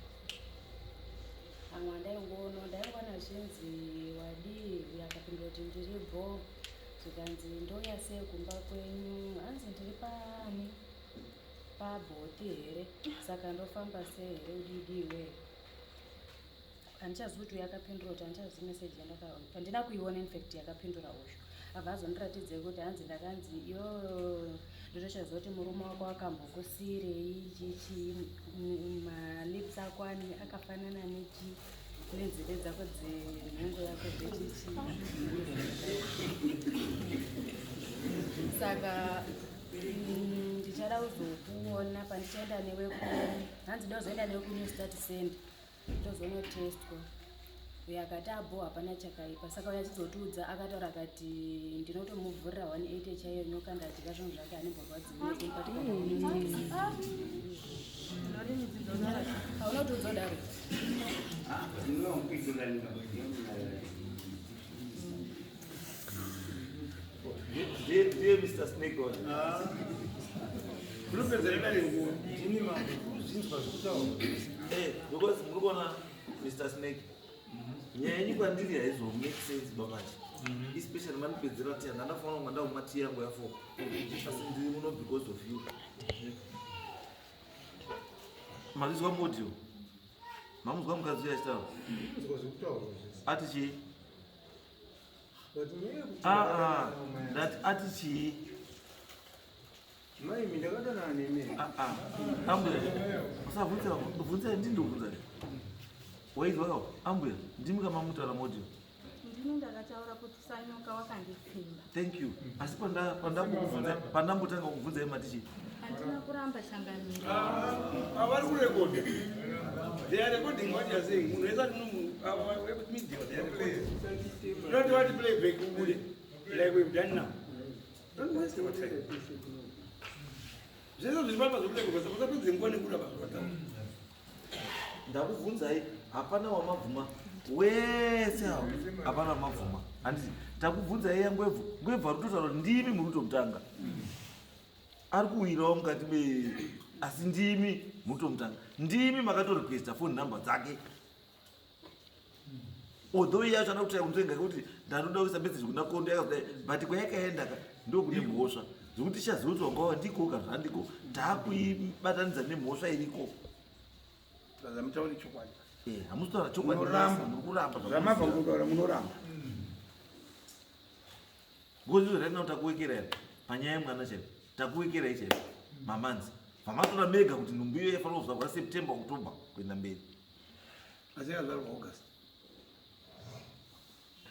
Amwe andaingoona, ndaingoona zvinzi wadii, uyo akapindura kuti ndiri bho, zvikanzi ndouya sei kumba kwenyu, hanzi ndiri pani pabhoti here, saka ndofamba sei here, udidiwe. Handichazivi kuti uyo akapindura kuti, handichazivi meseji yandaka, handina kuiona infact yakapindura uyu. Abva azondiratidzei kuti hanzi ndakanzi iyo, ndotochaziva kuti murume wako akambokusiyirei chichi, malips ako ani akafanana nechi nenzeve dzako dzenhengo yako dzechichi, saka ndichada kuzokuona pandichaenda newe ku, hanzi ndozoenda newe kuNew Start Center ndozonotestwa. Uyo akati abo hapana chakaipa. Saka uyo achizotiudza akataura akati ndinotomuvhurira 180 chaiyo nyoka, ndadya zvinhu zvake, anemborwadziwa. Haunotiudza kudaro. Ndiye Mr Snake wacho. Munopedzera dare nguva. Ndini mambo, kuzvinzwa zvekutaura. Eh, because muri kuona Mr Snake, nyaya yenyu kwandiri haizo make sense bamanje, especially manipedzera tea. Ndandafanira kunga ndakumwa tea yangu ya4, asi ndiri muno because of you. Mazvizwa muaudio, mamuzwa mukadzi uyo achitaura? Kuzwa zvekutaura zvese. Ati chii? But nyaya yekuti Ah, ah, ndakadanana namai ndati ati chii? Maimi, ndakadanana nemi. Ah, ah. Ambuya, usabvunza, bvunzai, ndini ndikubvunzai. Waizwa kawo ambuya, ndimi kamamutaura muaudio? Ndini ndakataura kuti Sanyoka wakandipfimba. Thank you. Asi pandambotanga kukubvunzai mati chii? Handina kuramba, changamira. Avari kurekodha. They are recording what you are saying. Munhu wese ari muno media, they are recording. Not what playback ubude like we've done now. Don't waste your time. Zvese zviri papa zvekurekodha, usapedze nguva nekuda pazvakataura. Ndakubvunzai, hapana wamabvuma wese avo, hapana wamabvuma, handiti? Takubvunzai yangwebvu, ngwebvu ari kutotaura kuti ndimi muri kutomutanga, ari kuwirawo mukati me Asi ndimi mutomutanga, ndimi makatorequesta phone number dzake. Although iye yacho ana kutaya kunzvenga kuti ndanoda kuisa message kuna Kondo yakazodai, but kwayakaenda ka ndokune mhosva zvekuti tichaziva kuti wanga wandiko kana zvandiko, taakuibatanidza nemhosva iriko. Zvamutauri chokwadi. Hamusi kutaura chokwadi. Munoramba. Muri kuramba. Zvamabva kutaura munoramba. Because izvo right now takuwekera here panyaya yemwana chaipo, takuwekerai chaipo mamanzi vamatora mega kuti nhumbu iyo yaifanira kuzvarwa September, October kuenda mberi. Asi yakazvarwa August.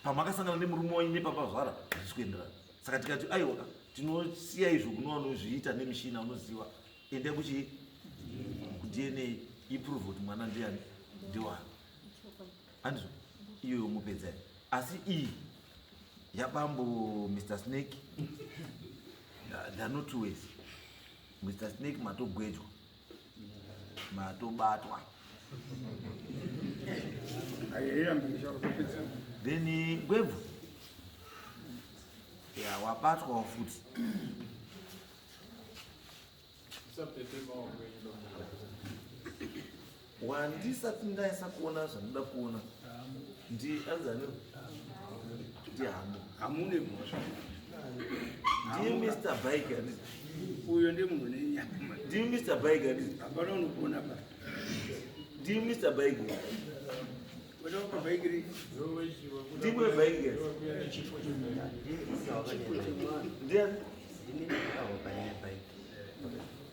Pamakasangana nemurume wenyu nepapazvara hazvisi kuenderana. Saka tikati aiwa, tinosiya izvo kune vanozviita nemishina unoziva, ende kuchi kuDNA iprove kuti mwana ndiani, ndiwani. Handizvo iyoyo mupedza here? Asi iyi yabambo Mr Snake, there are no two ways. Mr Snake, matogwejwa, matobatwa. Then Ngwebvu ya wabatwawo futi. Wandisati ndaisa kuona zvandinoda kuona ndi anzani, ndiHamu. Hamune mhosva. Ndiye Mr Bike, handiti? Uyo ndiye munhu nenyama. Ndiye Mr Bike, handiti? Hapana unopona pa. Ndiye Mr Bike. Watopa bike ri. Ndimwe bike. Ndiani?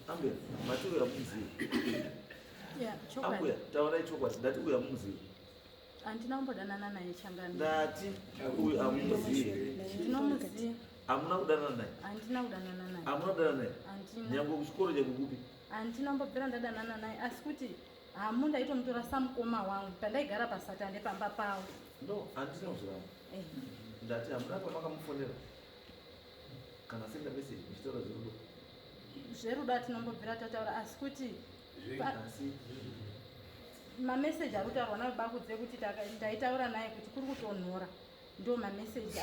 Ambuya, mati uya muzivi? Ya, chokwadi. Ambuya, taurai chokwadi. Ndati uya muzivi? Handina kumbodanana naye, changamire. Ndati uyu amuzivi? Ndinomuziva. Hamuna kudanana naye? Handina kudanana naye. Hamuna kudanana naye? Handina. Nyange kuchikoro chekukupi? Handina kumbobvira ndadanana naye, asi kuti Hamu ndaitomutora samukoma wangu pandaigara paSatande pamba pavo. No, handina kuzviramba. Ndati hamuna pamakamufonera kana senda message muchitaura zverudo? Zverudo hatinombobvira tataura, asi kuti Asi mameseji ari kutaurwa nayo Bakudze kuti ndaitaura naye kuti kuri kutonhora, ndo mameseji.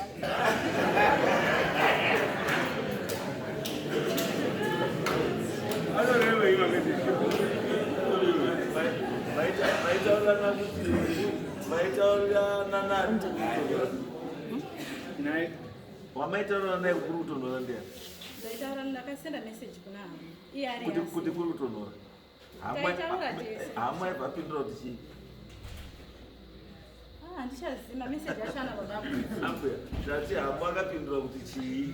Anorevei mameseji? Maitaurirana kuti maitaurirana nani? Naye. Wamaitaurirana naye kuri kutonhora ndiani? Ndaitaura, ndakasenda meseji kuna Hamu, iye ari Kuti asi. kuti kuri kutonhora. Taitaura tese. Hamu aibva apindura kuti chii? Ah, handichazivi mameseji acho ana baba Kudze. Ambuya, ndati Hamu akapindura kuti chii?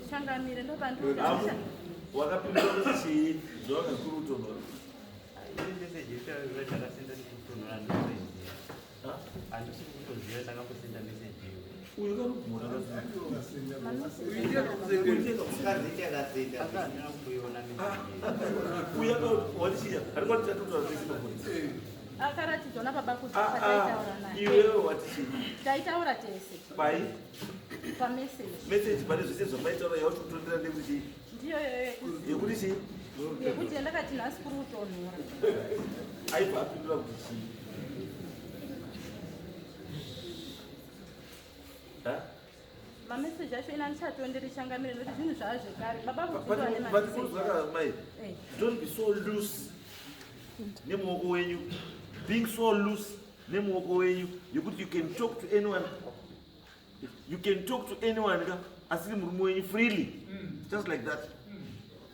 Changamire, Hamu ndopandikuti wakapindura kuti chii zvawanga kuri kutonhora? Meseji ndakasenda ndikutonhora ndinoiziva, handisi kutoziva ndakambosenda meseji iyo. Uyu kanogona. Asi handina kumboiona meseji iyo. Uyu watichiya arikwati tatotaura tese pafoni. Akaratidzwa nababa Kudze pataitaura naye. Iwewe watichii? Taitaura tese. Pai? Pameseji. Meseji pane zvese zvamaitaura yauti kutondera ndekuti chii? Ndiyo iyoyo. Yekuti chii? Yekuti ndakati nhasi kuri kutonhora. Aibva apindura kuti chii? Ha? Mameseji acho ina ndichatonderi, changamire, nokuti zvinhu zvaa zvekare. Baba Kudze vane But mameseji. kunozwaka mai, don't be so loose nemuoko wenyu, being so loose nemuoko wenyu yekuti you can talk to anyone, you can talk to anyone ka asiri murume wenyu freely just like that.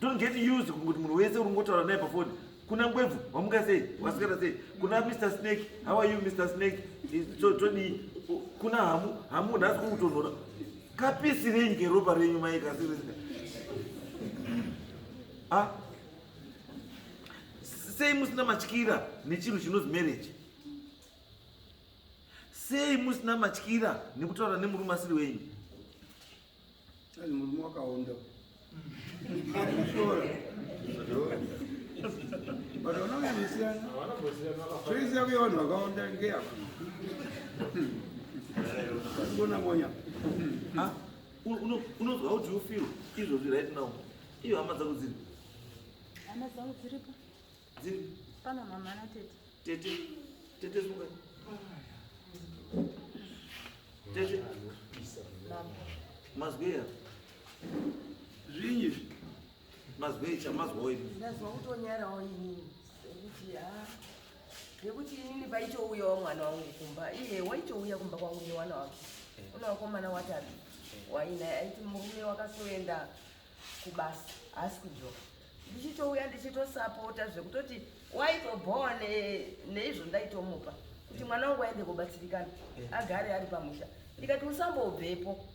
Don't get used kuti munhu wese uri kungotaura naye pafoni. Kuna Ngwebvu, wamuka sei, wasikata sei? Kuna Mr Snake, how are you, Mr Snake? Todii? Kuna Hamu, Hamu, nhasi kuri kutonhora. Kapisirei ngeropa renyu mai kasirisika. Ah, sei musina matyira nechinhu chinonzi marriage? Sei musina matyira nekutaura nemurume asiri wenyu? Azi murume wakaonda. Akushora. But vanonyanyosiyana. Choice yako yevanhu vakaonda ngeyako. Kuona monya. Ah, unonzwa, how do you feel izvozvi right now? Iyo hama dzako dziri? Hama dzangu dziripo. Dziri? Pana mama natete. Tete, tete, smuka tete. Mazweya. Zvinyi izvi? Mazwei chamazwawo ini. Ndazwa kutonyarawo inini sekuti ha nekuti inini paitouyawo mwana wangu kumba, iye waitouya kumba kwangu newana wake, una wakomana watatu wainaye. Aiti murume wakasoenda kubasa, haasi kudzoka. Ndichitouya ndichitosapota zvekutoti waitobhowa neizvo ndaitomupa kuti mwana wangu aende kobatsirikana, agare ari pamusha. Ndikati usambobvepo,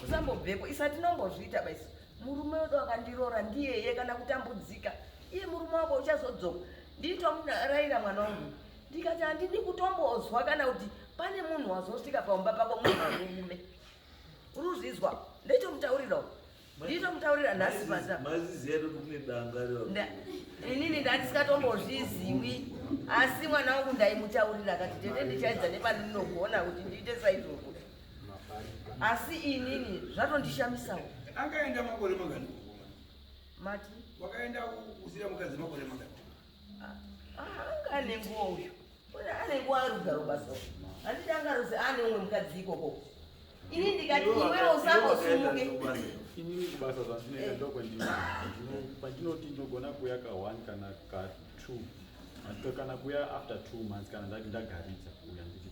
usambobvepo, isati nombozviita baisi. Murume wedu akandiroora ndiyeye, kana kutambudzika iye murume wako uchazodzoka. Nditomurayira mwana wangu, ndikati handidi kutombozwa kana kuti pane munhu wazosvika paumba pako, munhu wemurume. Uruzvizwa? Ndaitomutaurirawo, nditomutaurira nhasi pasa. Maziziya kuti kune danga. Inini ndandisingatombozviziwi, asi mwana wangu ndaimutaurira, akati tete, ndichaedza nepandinogona kuti ndiite saizvozvo. Asi inini zvatondishamisawo. Akaenda makore mangani? Mati? Wakaenda kusiya mukadzi makore mangani? Anga ane nguva uyu, ane nguva ari kugara basa, handiti? Angarozi ane umwe mukadzi ikoko. Ini ndikati iwewe usambosumuke. Inini kubasa zvandinoita ndokwandinoti ndinogona kuuya ka1 kana ka2 kana kuuya after 2 months, kana ndati ndagaridza kuuya. Nditi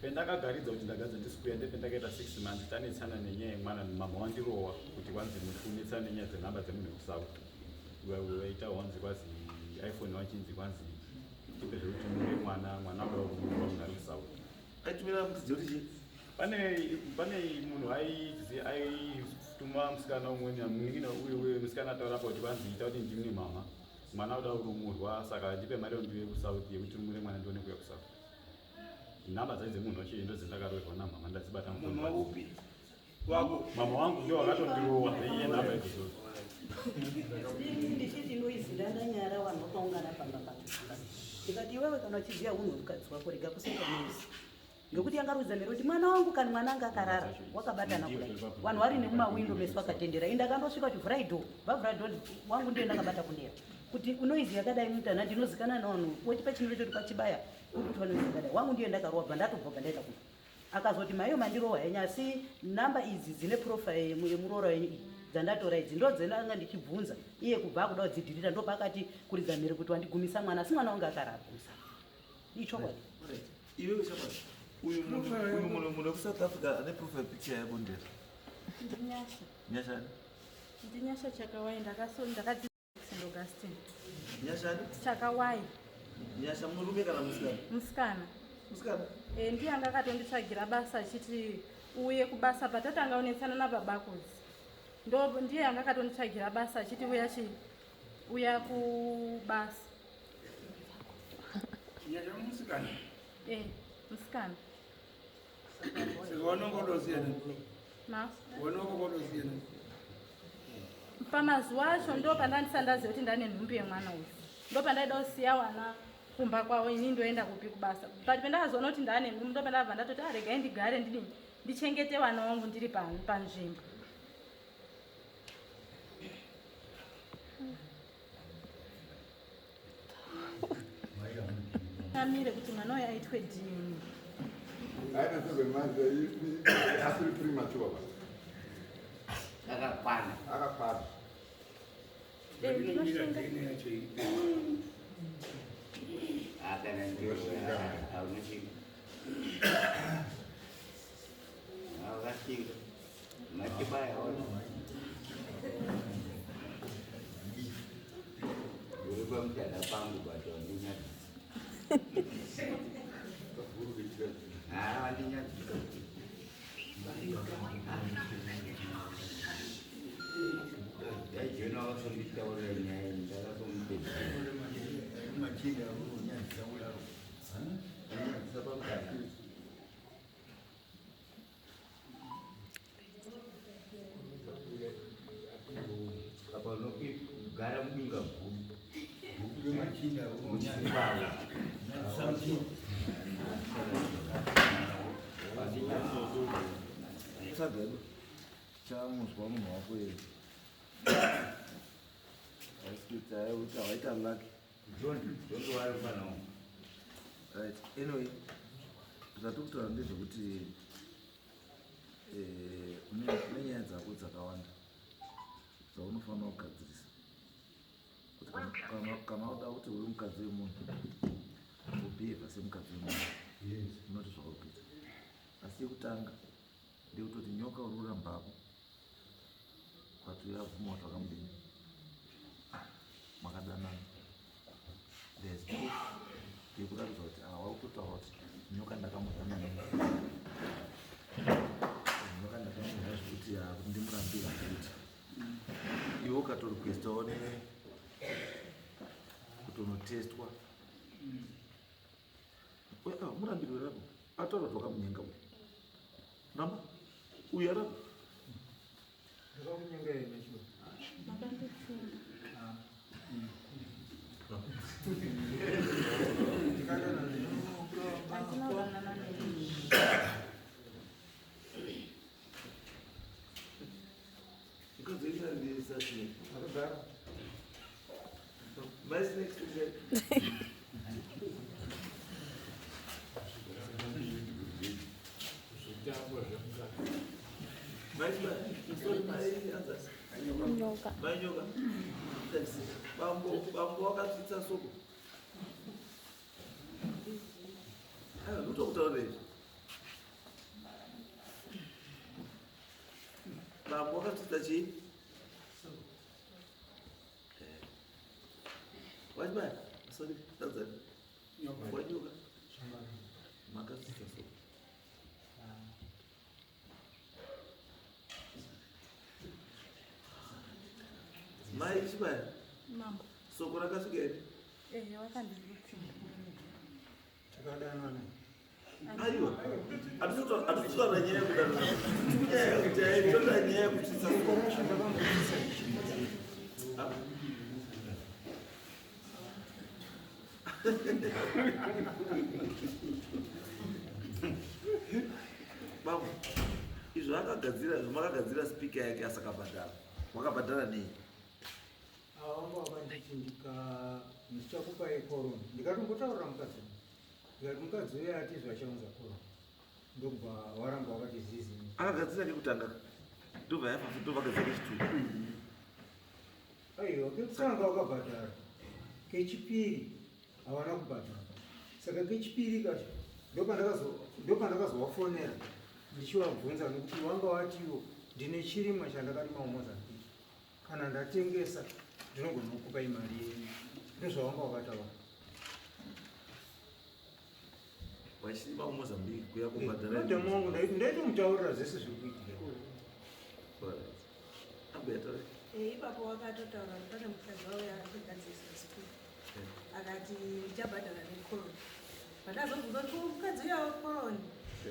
pendakagaridza kuti ndagaridza ndisi kuuya, ndependakaita 6 months tanetsana nenyaya yemwana. Mama wandirowa kuti kwanzi kunetsana nenyaya dzenhamba dzemunhu wekuSouth, waita wanzi kwazi iPhone wachinzi kwanzi tipe zvekuti mure mwana, mwana kuda kumurwa, munhu ari kuSouth. Aitumira mukadzi kuti chii? Pane munhu aizi aituma musikana umweni, munin'ina uyu, uyu musikana ataura pa kuti kwanzi ita kuti ndimune mama, mwana uda kurumurwa, saka ndipe mari yekuti kuSouth yekuti rumure mwana, ndione kuuya kuSouth. Nhamba dzacho dzemunhu wacho ndo dzendakaroverwa namama, ndadzibata mufoni. Mama upi wako? Mama wangu ndio wakatondirowa neiye nhamba idzodzo. Ini ndichiti noise, ndandanyara vanhu vakaungana pamba pacho. Ndikati iwewe kana uchiziva unhu hwemukadzi wako, rega kuseka noise, ngekuti yangarudza mhere kuti mwana wangu, kana mwana anga akarara wakabatana kudai, vanhu vari nemumawindo mesu vakatendera. Ini ndakandosvika kuti vhurai door, vavhura door wangu, ndiye ndakabata kundera kuti noise yakadai mutana ndinozikana navanhu wechipa chinoro choti pachibaya uri kuti vanoise yakadai wangu, ndiye ndakarowa. Bva ndatobva, bva ndaenda kuno, akazoti maiyo mandirowa henyu, asi namba idzi dzine profile yemuroora wenyu iyi dzandatora idzi ndo dzenanga ndichibvunza iye kubva akuda kudzidelete. Ndopaakati kuridza mhere kuti wandigumisa mwana, asi mwana wangu akarara kumusana. Ichokwadi. Iwewe shamwari, uyu munhu wekuSouth Africa ane profile picture yako ndera? Ndinyasha. Nyashani? Ndinyasha Chakawai. Ndakadzidza St Augustine. Nyashani? Chakawai. Nyasha murume kana musikana? Musikana. Musikana. E, ndiye anga akatonditsvagira basa achiti uye kubasa patatanga unetsana nababakuzi. Ndo ndiye anga akatonditsvagira basa achiti uya chi uya kubasa. Nyasha musikana? E, musikana. Saka wanonga udosiyana? Ma? Wanonga udosiyana? Pamazuva acho ndo pandandisa ndaziva kuti ndane nhumbu yemwana uyu, ndo pandaida kusiya wana kumba kwavo, ini ndoenda kupi kubasa. But pandakazoona kuti ndane nhumbu, ndo pandabva ndatoti aregai ndigare ndidini, ndichengete vana vangu ndiri panzvimbo. Amire kuti mwana uyu aitwe DNA. Aina 7 months, asiri premature ba. Akakwana. Akakwana. Eh, ndinoshinga. Akana aunoshinga, akashinga machibaya ona uri pamutana pangu, but wandinyadzisa, wandinyadzisa. Daijona wakasonditaurira nyaya iyi, ndakasomupedza. Machinda unonyadzisa kudaro, unyadzisa pamutana. Apa unogara mudunga guru. Machinda unonyadzisa. Tsvaga edu chamuzwa munhu wako here? Haisi kuti kuti hawaita lucky. John, John wari pano. Right, anyway, zvatiri kutaura ndezvekuti une nyaya dzako dzakawanda. Dzaunofanira kugadzirisa kuti kana uda kuti uri mukadzi wemunhu ubhihevha semukadzi wemunhu, unoti zvauri kuita. Asi yekutanga ndekutoti nyoka uri kurambako but uyabvuma kuti wakamudini, makadanana. There's proof yekuratidza kuti ava wakutotaura kuti nyoka ndakamudya maningi, nyoka ndakamudya zvekuti kuti ndimurambira zvekuti iwe ukatorequestawo ne kutonotestwa. Murambirwe rapo ataura kuti wakamunyenga uyu, ramba uyu aramba. Ndakakunyenga here, Chiwa? Makanditsinda. Ndikadana. Handina kudanana nemi. Mukadzi wenyarambirisa snake. Akagara. My snake is Zvitambo zvemukadzi. My, sorry, my answers. Nyoka. Mai Nyoka. Thanks. Bambo, bambo wakatsitsa soko. Aiwa, ndotokutaura izvi. Bambo wakatsitsa chii? Wachibaya? Sorry, tadzani. Wanyoka. Makatsitsa soko. Mai Chibaya, Mambo. soko rakasvika here? Ehe, wakanditsinda. Takadanana. Aiwa, hatisi kutaura nyaya yekudanana. Nyaya yekuti toda nyaya yekutsitsa soko. Ah. Bambo, izvo akagadzira, makagadzira speaker yake asakabhadhara. Wakabhadhara nei? Awanga wakanditi ndichakupai korona. Ndikatombotaurira mukadzi, ndikati mukadzi uye atizve achaunza korona, ndokubva waramba wakati zizi. Akagadzira kekutanga, ndobva yafa, ndobva agadzira kechituru. Aiwa, kekutanga wakabhadhara, kechipiri havana kubhadhara. Saka kechipiri kacho ndopandakazovafonera ndichivabvunza, nekuti wanga watiwo ndine chirimwa chandakarima muMozambique, kana ndatengesa ndinogona kukupai mari yenyu. Ndozvawanga wakataura. Wachirima kuMozambique kuya kubhadhara? Madhamu wangu, ndaitomutaurira zvese zviri kuitika. Ambuya, taura. Ipapo wakatotaura kuti pane mukadzi wauya achigadzirisa sikuru, akati ndichabhadhara nekoroni. Pandazobvunza kuti ko mukadzi uya wekoroni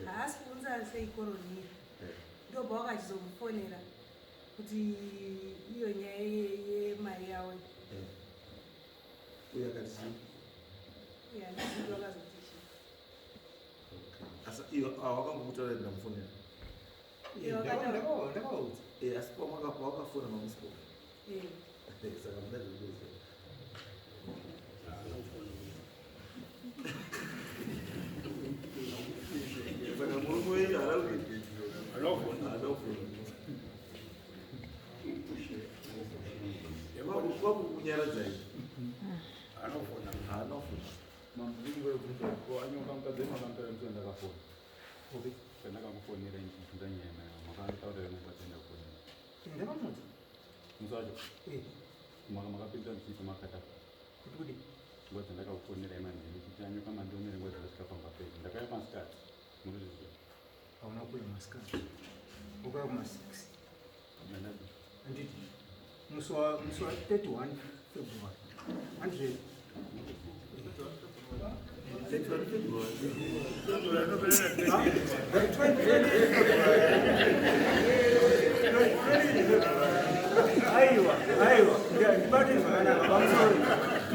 haasi kuunza sei koroni iyo, ndobva wakachizomufonera kuti iyo nyaya yemari yavo. Uye akati chii? Handizivi wakazoti chii. Asi iyo awakangokutaura ndamufonera? Ndakavaudza. Asi pawakafona mamusipo? Saka muna zvekuziva. Saka murume wenyu haana kuti haana kufona kwakukunyaradzai? Anofona. Haana kufona. Anyoka mukadzi makamutara musi wandakafona, pandakamufonera ndichibvunza nyaya nayo, makataurira nguva dzandakufonera? Ndakamudza. Musi wacho makapinda muchipa makata Kuti kudi? Nguva dzandakakufonera imanzi ndichiti anyoka mandiomere, nguva dzandasvika pamba pedu ndakauya masikati, munozviziva. Hauna kuuya masikati, ukauya kuma6. Mandadi. Handiti musi wa 31 February, handizve? 31 February. Aiwa, aiwa, ndibate zvakanaka. Pamusoro,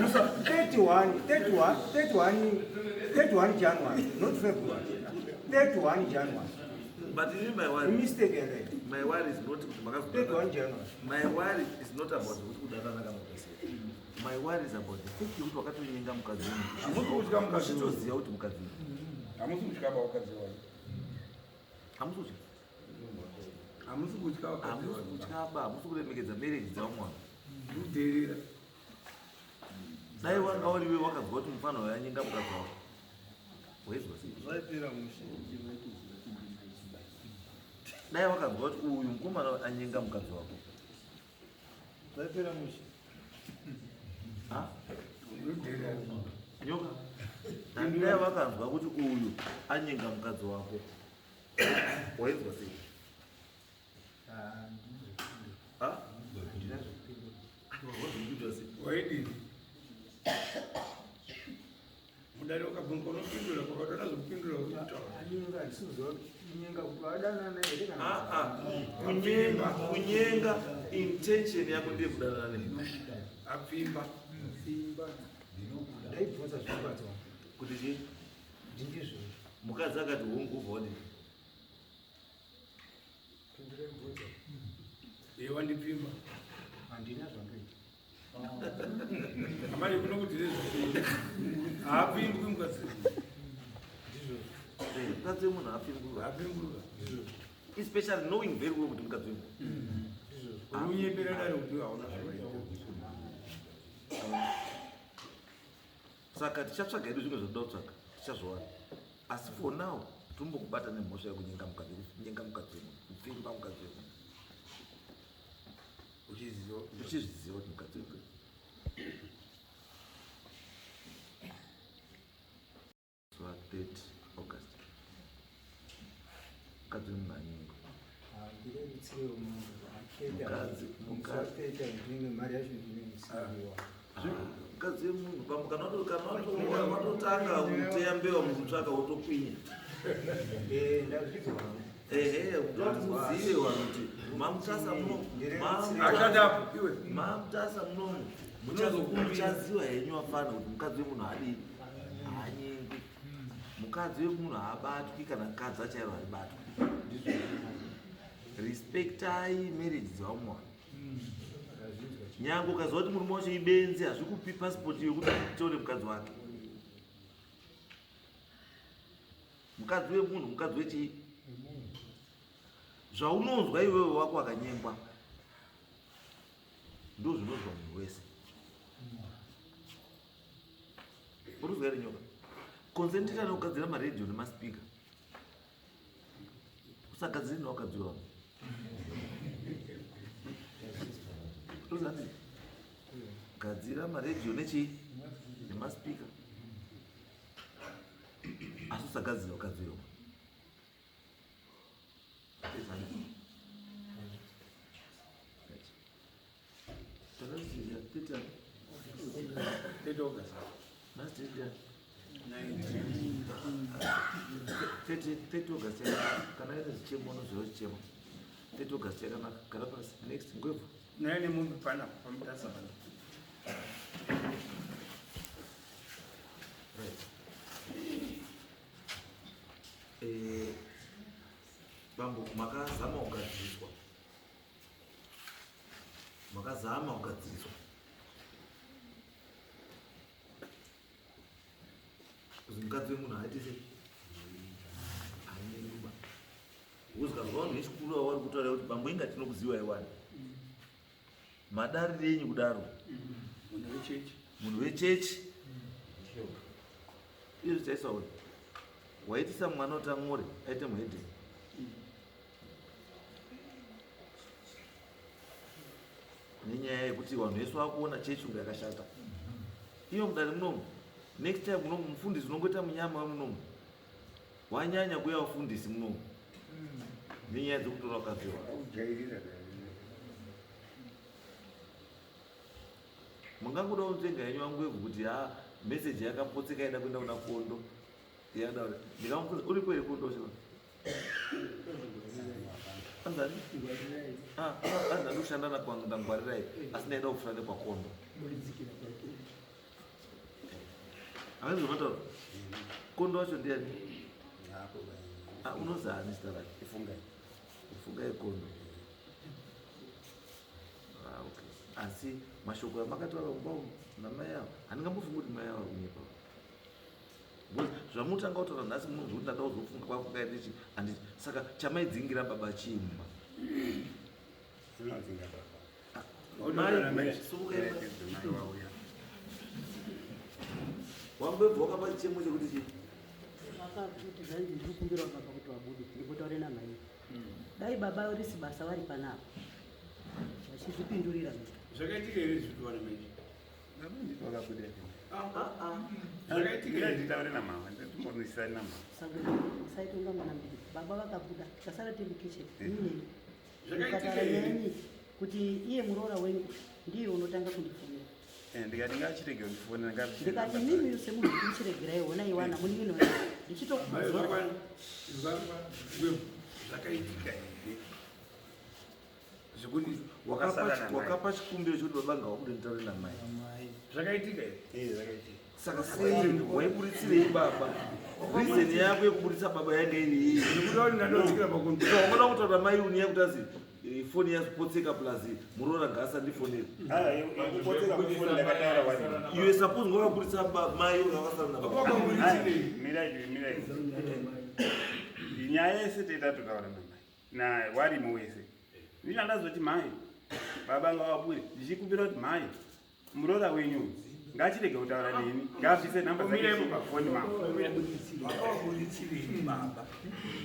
musi wa 31, 31, 31, 31 January, not February, 31 January. But ini my worry, Mistake yakaita. my worry is not kuti 31 January. My worry is not about kuti kudanana kana kutasei. My worry is about the fact yekuti wakatonyenga mukadzi. Hamusi kutya mukadzi uyu. Uchitoziva kuti mukadzi uyu. Hamusi kutya pawakadzi wayo. Hamusi kutya. Hamusi kutya vakadzi. Hamusi kutya ba, hamusi kuremekedza marriage dzavamwana. Kudherera. Dai wanga uriwe wakazwa kuti mufana uyu anyenga mukadzi wako. Waizwa sei? Zvaipera mushe. Dai wakazwa kuti uyu mukomana uyu anyenga mukadzi wako. Zvaipera mushe. Ha? Kudherera. Nyoka. Dai wakanzwa kuti uyu anyenga mukadzi wako. Waizwa sei? Ha? Wazopindura sei? Waidini? Mudare wakabvunzwa unopindura kwakatoda zvokupindura uchitaura. Anyenga handisikuziva kuti kunyenga kuti vadanana here kana Ah, ah. Kunyenga, kunyenga intention yako ndiye kudanana newe. Apfimba. Simba. Ndaibvunza zvemukadzi wangu. Kuti chii? Ndindizvo. Mukadzi akati hongu ubva wadini? Pindurai mubvunzo. Iye wandipfimba. Handina zvandoita. Amai kuno kuti ndezvei. Haapfimbwi mukadzi. Ndizvo. Eh, mukadzi wemunhu haapfimbwi. Haapfimbwi. Ndizvo. Especially knowing very well kuti mukadzi wemunhu. Ndizvo. Unyembera dare kuti hauna zvawaita. Saka tichatsvaga hedu zvimwe zvatoda kutsvaga, tichazviwana. Asi for now, tombokubata nemhosva yekunyenga mukadzi, kunyenga mukadzi wemunhu, kupfimba mukadzi wemunhu. Uchiziva. Uchizviziva kuti mukadzi wemunhu. Zuva 30 August. Mukadzi wemunhu anyengwa. Ndirerutsirewo mambo. Mukadzi, mukadzi. Mukadzi. Ndinenge mari yacho ndinenge isiriwa. Mukadzi wemunhu pamwe kana watotanga kuteya mbewa mukutsvaka wotokwinya. Eh, ndazvidzwa. Ehe, ndoti muzive vanhu kuti mamutasa muno Ashadapo iwe. mamutasa munomu muchaziva henyu vafana kuti mukadzi wemunhu haadii haanyengwi. Mukadzi wemunhu haabatwi kana kadzi achairo haibatwi. Respectai marriage dzavamwe vanhu. Nyange ukaziva kuti murume wacho ibenzi hazvikupi pasipoti yekuti utore mukadzi wake. Mukadzi wemunhu mukadzi wechii? Zvaunonzwa iwewe wako akanyengwa ndo zvinonzwa munhu wese. Urikuzwa here nyoka? Concentrate nekugadzira maredhiyo nemasipika. Usagadzire newakadzi wangu. Urikuzwa handiti? Gadzira maredhiyo nechii? Nemasipika. Asi usagadzira wakadzi wangu. Takaziya 30 30 August. Nhasi tiri 30 August yakanaka. Kana aita zvichemo unoziva zvichemo. 30 August yakanaka. Gara pasi. Next ngwevhu. Naye nemombe panapa pamutasa pana. Right. Eh, bambo makazama kugadziriswa. Makazama kugadziriswa. Kuzi mukadzi wemunhu aite sei? Anyengwa. Uzikazwa vanhu vechikuru avo vari kutaura kuti bambo inga tinokuziwai wani. Madarire enyu kudaro. Munhu wechechi. Munhu wechechi. Izvi chaisaona. Waitisa mwana kuti amore aite muhedheni. Nenyaya yekuti vanhu vese vakuona chechi kunge yakashata. Iyo mudare munomu. Next time munomu mufundisi unongoita munyama wemunomu. Wanyanya kuya mufundisi munomu. Nenyaya dzekutora vakadzi vavo. Kujairira. Mungangoda kunzvenga henyu wangu wevhu kuti ha meseji yakapotseka yaida kuenda kuna kondo. Yada ndikamubvunza uripo here kondo chino? Anzani? Ah, anzani kushanda na kwangu ndangwarirai asi ndaida kufura nekwakondo. Hazi mataura. Kondo wacho ndiani? Ah, unozani zita rake? Ifungai. Ifungai kondo. Ah, okay. Asi mashoko amakataura kumba umu namai avo handingambofungi kuti mai avo vari kunyepa. Because zvamutanga kutaura nhasi munonzwa kuti ndada kuzofunga kwafungai ndichi handiti saka chamaidzingira baba chii mumba? Dzinodzinga baba. Mai, sumuka iwe. Mai wauya. Wangwebvu wakapa chichemo chekuti chii? Vakakuti zvanzi ndiri kukumbirawo baba kuti vabude ndimbotaure namai. Dai baba risi basa vari panapa vachizvipindurira vega. Zvakaitika here zviri kuwana mai? Wakabuda. Zvakaitika here? Nditaure namama, ndimbonisana namama. Saka musaitonga mwana mbiri. Baba vakabuda tikasara tiri mukitchen. Inini Zvakaitika ndikataura here? neni kuti iye muroora wenyu ndiye unotanga kundifonera. Ndikati ngachirege kundifonera Ndikati imimi semunhu kumuchiregerai honai wana munin'ina wenyu ndichitokudzora. Zvakaitika here zvekuti wakasara namai? Wakapa chikumbiro chekuti baba ngavabude nditaure namai. Zvakaitika here? Zvakaitika. Saka sei waiburitsirei baba? Reason yako yekuburitsa baba yanga iri yei? Ndikuda kuti ndanodzikira pakombiyuta. Wangada kutaura mai uniya kuti azi foni yazopotseka plus muroora ngaasandifonere. Kupotseka kwefoni ndakataura wani. Iwe suppose ngawakaburitsa mai wakasara nababa. Mirai, mirai. Nyaya yese teitatotaura namai. Na warimo wese. Ndina ndazoti mai, baba ngavabude. Ndichikumbira kuti mai, muroora wenyu ngachirege kutaura neni, ngaabvise namba dzake pafoni mama. Wakawaburitsirei baba?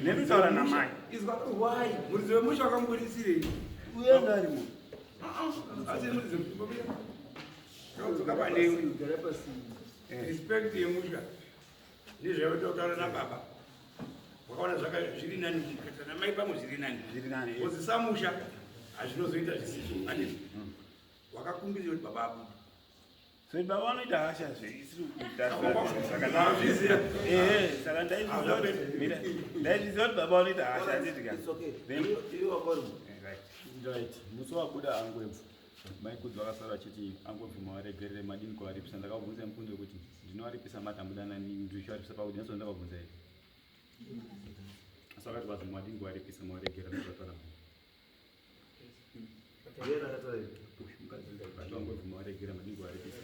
Nekutaura namai. Izwa why? Muridzi wemusha wakamuburitsirei? Uye arimo. Asi muridzi wemusha. Ndodzoka panewe. Respect yemusha. Ndezvaitotaura nababa. Wakaona zvaka zviri nani kuita namai pamwe zviri nani. Zviri nani. Kozi samusha hazvinozoita zvisizvo. Andizvo. Wakakumbirira kuti baba abude. So baba vanoita hasha zveisiri kuita Zvakanaka. Ehe, saka ndaizviziva kuti mira, ndaizviziva kuti baba vanoita hasha handiti ka. Then right. Right. Musi wabuda angwebvu maikudzi vakasara vachiti angwebvu mawaregerere madini kuvaripisa. Ndakabvunza mubvunzo kuti ndinovaripisa matambuda ndichivaripisa pakuti nhasi ndakabvunza here. Asi vakati vazi madini kuvaripisa mawaregerera ndozvataura. Ndiye akataura izvi. Mukadzi vati angwebvu mawaregera madini kuvaripisa.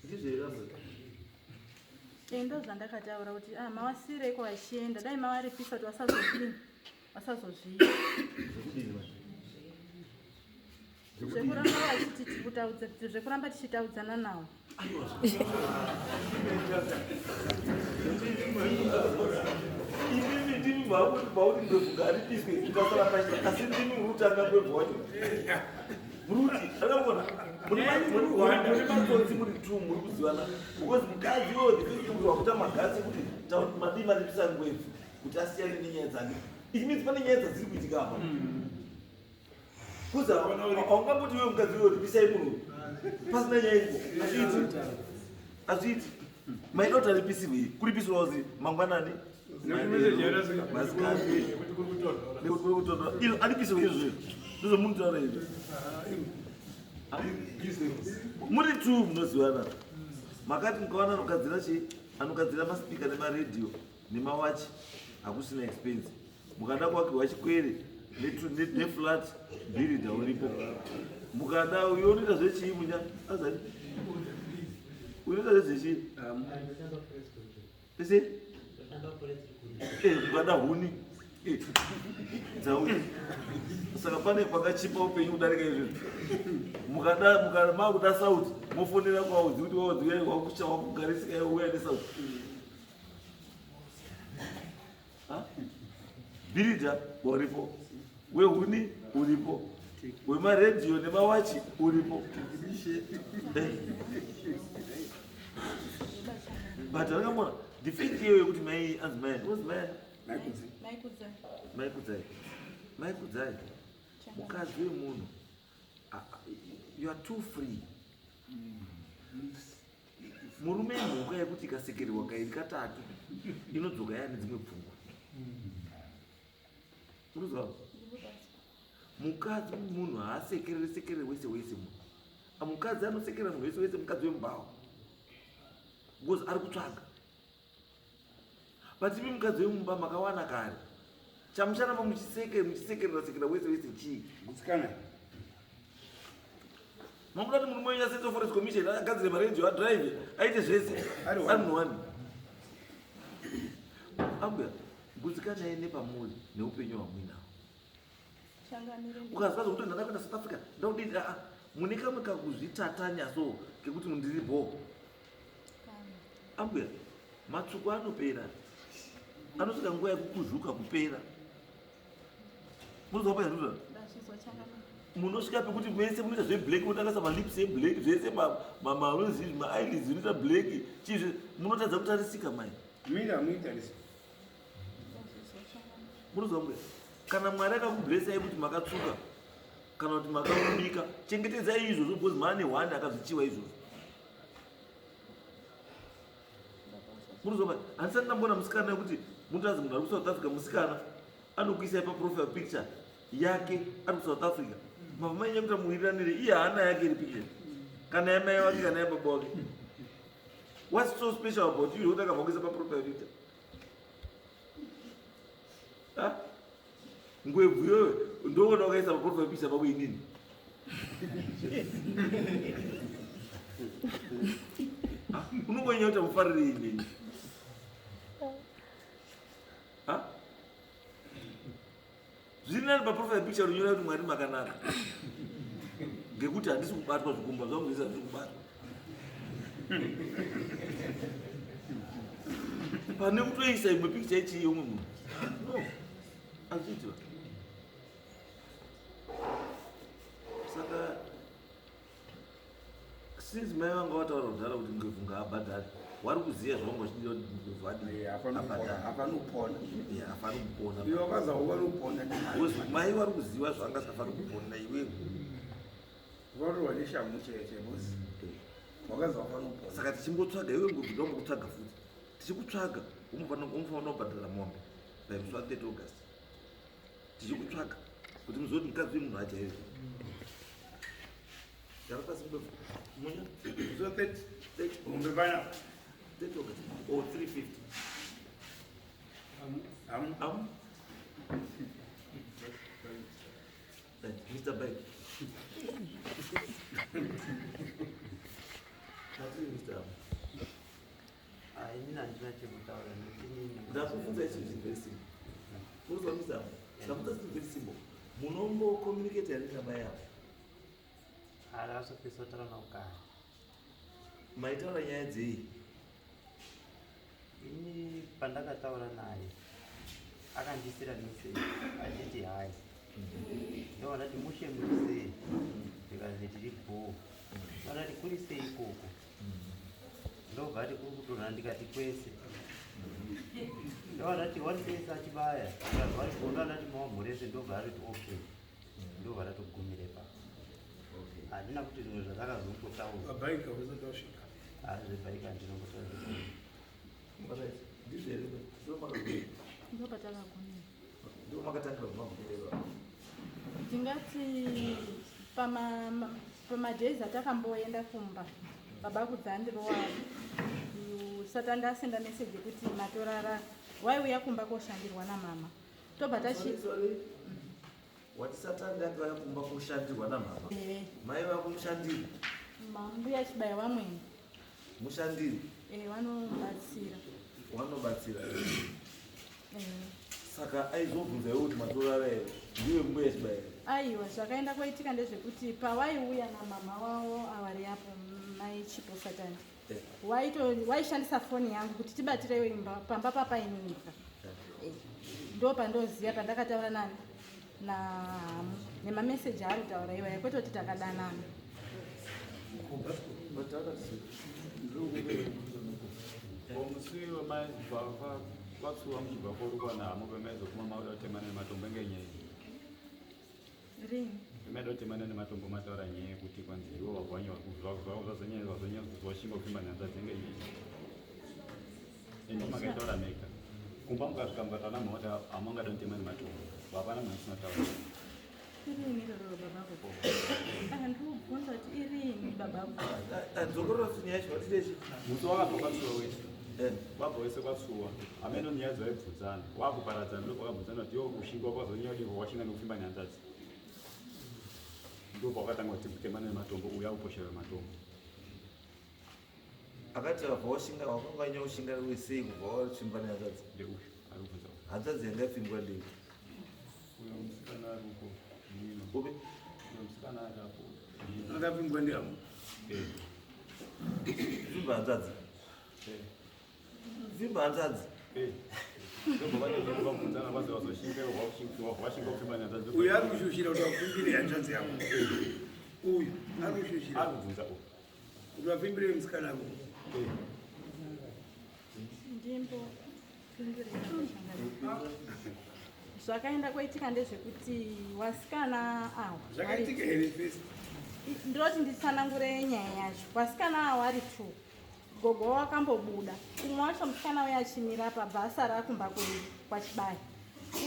Ndizvo here amwe? Ndo zvandakataura kuti ah, mawasireiko vachienda dai mavaripisa kuti vasazodini vasazozviita Zvekudini manje? zvekuramba vachiti zvekuramba tichitaudzana navo. Imimi ndimi makuti mauti ngwebvu ngaaripiswe ndikasara pashi asi ndimi muri kutanga ngwebvu wacho. Muri kuti akamona muri matsotsi muri two muri kuzivana because mukadzi iwewe the first thing wakuita magatsi ekuti madii maripisa ngwebvu kuti asiyane nenyaya dzake. It means pane nyaya dzadziri kuitika apa. Kuza haungamboti iwe mukadzi iwewe ripisai munhu pasina nyaya iripo. Hazviiti. Hazviiti. Maida kuti aripisirwe iyi kuripisirwa kuzi mangwanani masikati nekuti kuri kutonhora iro aripisirwe izvozvo ndozvomunotaura izvi muri two munozivana makati mukawana anogadzira chii anogadzira masipika nemaredhiyo nemawachi hakusina expense mukada kuakirwa chikwere neflat bhiridha uripo mukada uyo unoita zvechii munya azani unoita zvezvechii ese mukada huni dzauya saka pane pakachipa upenyu kudarika izvozvo mukada mukada makuda sauti mofonera kwaudzi kuti waudzi uyai wakusha wakugarisika uya nesauti bhiridha uripo wehuni uripo wemaredhiyo nemawachi uripo but akamona the fact iyoyo yekuti mai anzi mai ozi mai Maikudzai. mai kudzai mai kudzai mukadzi wemunhu you are too free. Murume imhuka yekuti ikasekererwa kairi katatu inodzoka yaane dzimwe pfungwa. Unozwa mukadzi munhu haasekerere sekerere wese wese munhu. Mukadzi anosekerera munhu wese wese mukadzi wemubhawa because ari kutsvaga. But imi mukadzi wemumba makawana kare chamucharamba muchisekerera sekera wese wese chii? Gutsikana. Mamuda kuti murume wenyu aSentral Forest Commission agadzire maredhiyo adrive aite zvese ari munhu wani. Ambuya, gutsikanai nepamuri neupenyu hwamuinawo. Changamire. Ukazwa zvokuti ndada kuenda South Africa, ndakudii aa mune kamwe kakuzvitatanya so kekuti ndiri bho. Ambuya, matsvuku anopera. Anosvika nguva yekukuzvuka kupera. Munozwa pa ndizvo? Ndazvizwa changamire. Munosvika pekuti mese munoita zveblack, munotakasa malips eblack, zvese marozi, maeyelids munoita black, chii munotadza kutarisika mai. Mira muitarisi. Munozwa mbuya? Kana Mwari akakublessai kuti makatsvuka kana kuti makaumbika, chengetedzai izvozvo because maane one akazvichiwa izvozvo. Munozwa handisati ndamboona musikana wekuti munotaridza munhu ari kuSouth Africa, musikana anokuisai paprofile picture yake ari kuSouth Africa. Mabva mainya kuita muwiriranire, iye haana yake iri picture. Kana yamai wake kana yababa wake. What's so special about you zvekuti akabva kuisa paprofile picture? Ah? Ngwebvu iyoyo ndoona wakaisa paprofile picture pako inini. Ah, unongonyanya kuti amufarire inini. Ah? Zviri nani paprofile picture unyora kuti Mwari makanaka. Ngekuti handisi kubatwa zvikumba zvangu zvese hazvisi kubatwa. Pane kutoisa imwe picture ichii yomwe munhu. No. Hazviitiwa. Saka since mai vanga vataura kudhara kuti Ngwevhu ngaabhadhare, wari kuziva zvavanga vachidira kuti Ngwevhu adii? Abhadhare. Hapana kupona. Yeah, hapana kupona. Iwe wakaza ufana kupona. Because mai vari kuziva zvanga asingafani kupona iwewe. Varohwa neshamhu chaiyo chaiyo boss. Wakaza ufana kupona. Saka tichingotsvaga iwe Ngwevhu ndombokutsvaga futi. Tichikutsvaga unofanira kubhadhara mombe by musi wa 30 August. Tichikutsvaga kuti muzive kuti mukadzi wemunhu ajaire. Gara pasi Ngwevhu. Munya. Musi wa 30. 30. Mombe pana. 30 August or 350. Amu. Amu. Right, Mr. Bike. That's Mr. Amu. Inini handina chekutaura nekuti inini Ndakubvunza ichi chinhu very simple. Unozwa Mr. Amu? Ndakubvunza chinhu very simple. Munombo communicate here namai avo? Akazopedzisa kutaura navo kare. Maitaura nyaya dzei? Ini pandakataura naye akandisira message achiti hi. Ndobva ndati mushe muri sei? Ndikazi tiri bhoo. Ndobva ndati kuri sei ikoko? Ndobva ati kuri kutonhora ndikati kwese. Ndobva ndati wari sei achibaya? Ndikazi wari bhoo. Ndobva ndati mawamhorese ndobva atoti okay. Ndobva tatogumira ipapo. Handina kuti zvimwe zvatakazombotaura. Mabhaika usati wasvika. Zvebhaika handinambotaura. Alright. Ndizvo here? Ndopatakagumira. Ndo makatangira kumagumira. Ndingati pamadays atakamboenda kumba baba kudzandirowa sati ndasenda meseji yekuti matorara waiuya kumba koshandirwa namama tobva tachi Sorry, sorry. Wati Satani akauya kumba koshandirwa namama. Eh. Mai vako mushandiri. Mambuya Chibaya vamweni. Mushandiri. Vanobatsira. Wanobatsira. Saka aizobvunza iwe kuti matorara here? Ndiwe mbuya Chibaya here? Aiwa, zvakaenda koitika ndezvekuti pawaiuya namama wavo avari apo mai Chipo Satani waishandisa foni yangu kuti tibatirewo imba pamba papainimbwa. Ndo pandoziva pandakataura nani naHamu nemameseji aari kutaura iwaya, kwete kuti takadanana. Musi wemaibva kwatsuwa muchibva korukwa naHamu pemaizokuma mauda kutemana nematombo ngenyaya Rini? Pemaida kutemana nematombo mataura nyaya yekuti kwanzi iwo wagwanya zvazonyanya kupfimba nhanza dzenge nyaya ende makaitaura mega kumba mukasvika mukataura namhoti hamungada kutema nematombo hapana munhu asina taura. Irini iroro babako? Ndikubvunza kuti irini babako? Dzokorora futi nyaya yacho watitechi. Musi wakabva kwatsuwa wese wabva wese kwatsuwa hameno nyaya dzaibvudzana wakuparadzana ndo pakabvudzana kuti iwo kushinga kwazonyanya kudii washinga nekupfimba nyanzadzi ndo pakatanga kuti kutemana nematombo uya kuposhera matombo. Akati wabva washinga wakanganya ushinga wesei kubva wapfimba nehanzadzi? Ndeuyu ari kubvunza. Hanzadzi yanga yapfimbwa ndei? Uyo musikana ari uko. Upi? Akapfimbwa ndiamo. Pfimba hanzvadzi. Pfimba hanzvadzi. Uyu ari kushushira kuti vapfimbire hanzvadzi yako. Uyu ari kushushira. Ari kubvunza uyu. Kuti vapfimbire musikana ako. Ndimbo zvakaenda kwaitika ndezvekuti wasikana awa Zvakaitika here first? Ndinoti nditsanangure nyaya yacho. Wasikana awa ari two, gogo wakambobuda, umwe wacho musikana uye achimira pabva asara kumba kwedu kwaChibaya.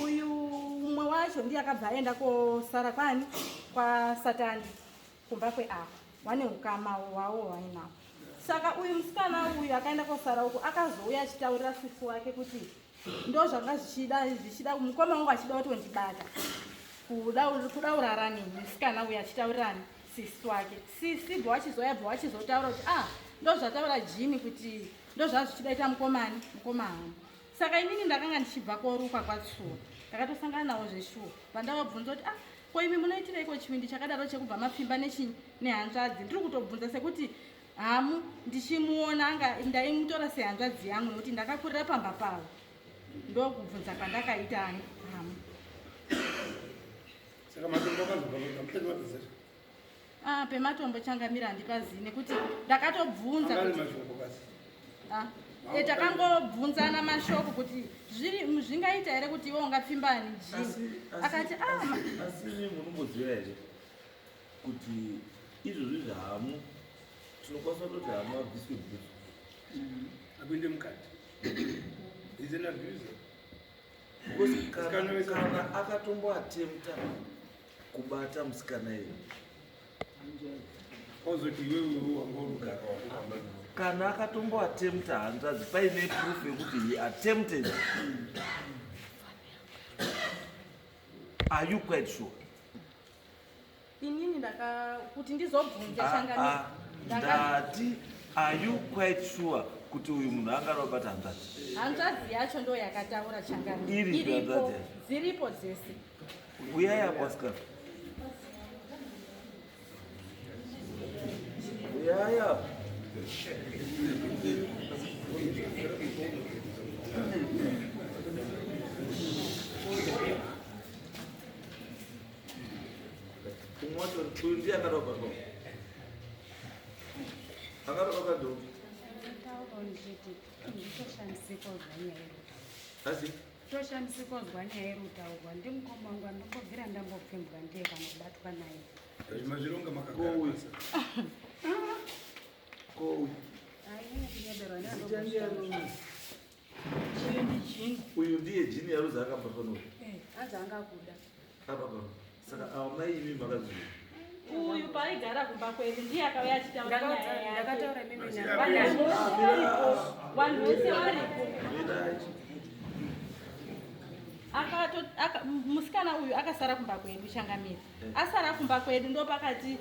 Uyu umwe wacho ndiye akabva aenda kosara kwani kwaSatani kumba kweava wane ukama hwawo hwainawo. Saka uyu musikana uyu akaenda kosara uku akazouya achitaurira sisi wake kuti ndo zvanga zvichida zvichida mukoma wangu achida kutondibata, kuda urara neni. Musikana uyu achitaurirani sisi wake, sisi bva wachizouya, bva wachizotaura kuti ah, ndo zvataura Jini kuti ndo zvazvichidaita mukomani mukoma hangu. Saka inini ndakanga ndichibva korukwa kwaTsuwa, ndakatosangana nawo zveshuwa, vandavabvunza kuti ah, ko imi munoitireiko chivindi chakadaro chekubva mapfimba nechinyi nehanzvadzi? Ndiri kutobvunza sekuti hamu ndichimuona anga ndaimutora sehanzvadzi yangu nekuti ndakakurira pamba pavo. Ndokubvunza kwandakaita ani hamu. Saka matombo akazobva pamusati mabvisa. Ah, pematombo changamira handipazii nekuti ndakatobvunza Anga ari kuti mashoko basi. Ah, takangobvunzana mashoko kuti zviri zvingaita here kuti iwe ungapfimbani Jini? Akati ah, Asi imi munomboziva here kuti izvozvi zvahamu tinokwanisa kutoti hamu abviswe bhutsu? Apinde mukati. He's an abuser. Because kana akatomboatempta kubata musikana iye, Ozoti iwewe wanga urugara wakufamba. Kana akatomboatempta hanzvadzi paine proof yekuti he attempted, are you quite sure? Inini ndaka kuti ndizobvunze Ah, changamira ah, ndati are you quite sure kuti uyu munhu angarobata hanzvadzi? Hanzvadzi yacho ndo yakataura, changamira. Iri Iripo. hanzvadzi yacho. Dziripo dzese. Uyai apo asikana, uyai apo. Umwe wacho uyu ndiye akarobatwa, akarobatwa ndopi? Taura nditi nditoshamisika kuzwa nyaya iri kutaurwa. Asi Toshamisika kuzwa nyaya iri kutaurwa ndimukoma wangu andingobvira ndambopfimbwa ndiye kana kubatwa naye. Mazvironga makagara. Kouyu. Kouyu. Ainini kunyeberwa. Zita ndiani? Uyu ndiye Jini yaruzi akabatwa nouyu? Anzi angakuda. Akabatwa. Saka ava mai imi makazviona? Uyu paaigara kumba kwedu ndiye akauya achitaura nyaya yake. Ndakataura imimi. Vanhu vose varipo, vanhu vese varipo. Musikana uyu akasara kumba kwedu, changamira. Asara kumba kwedu ndopakati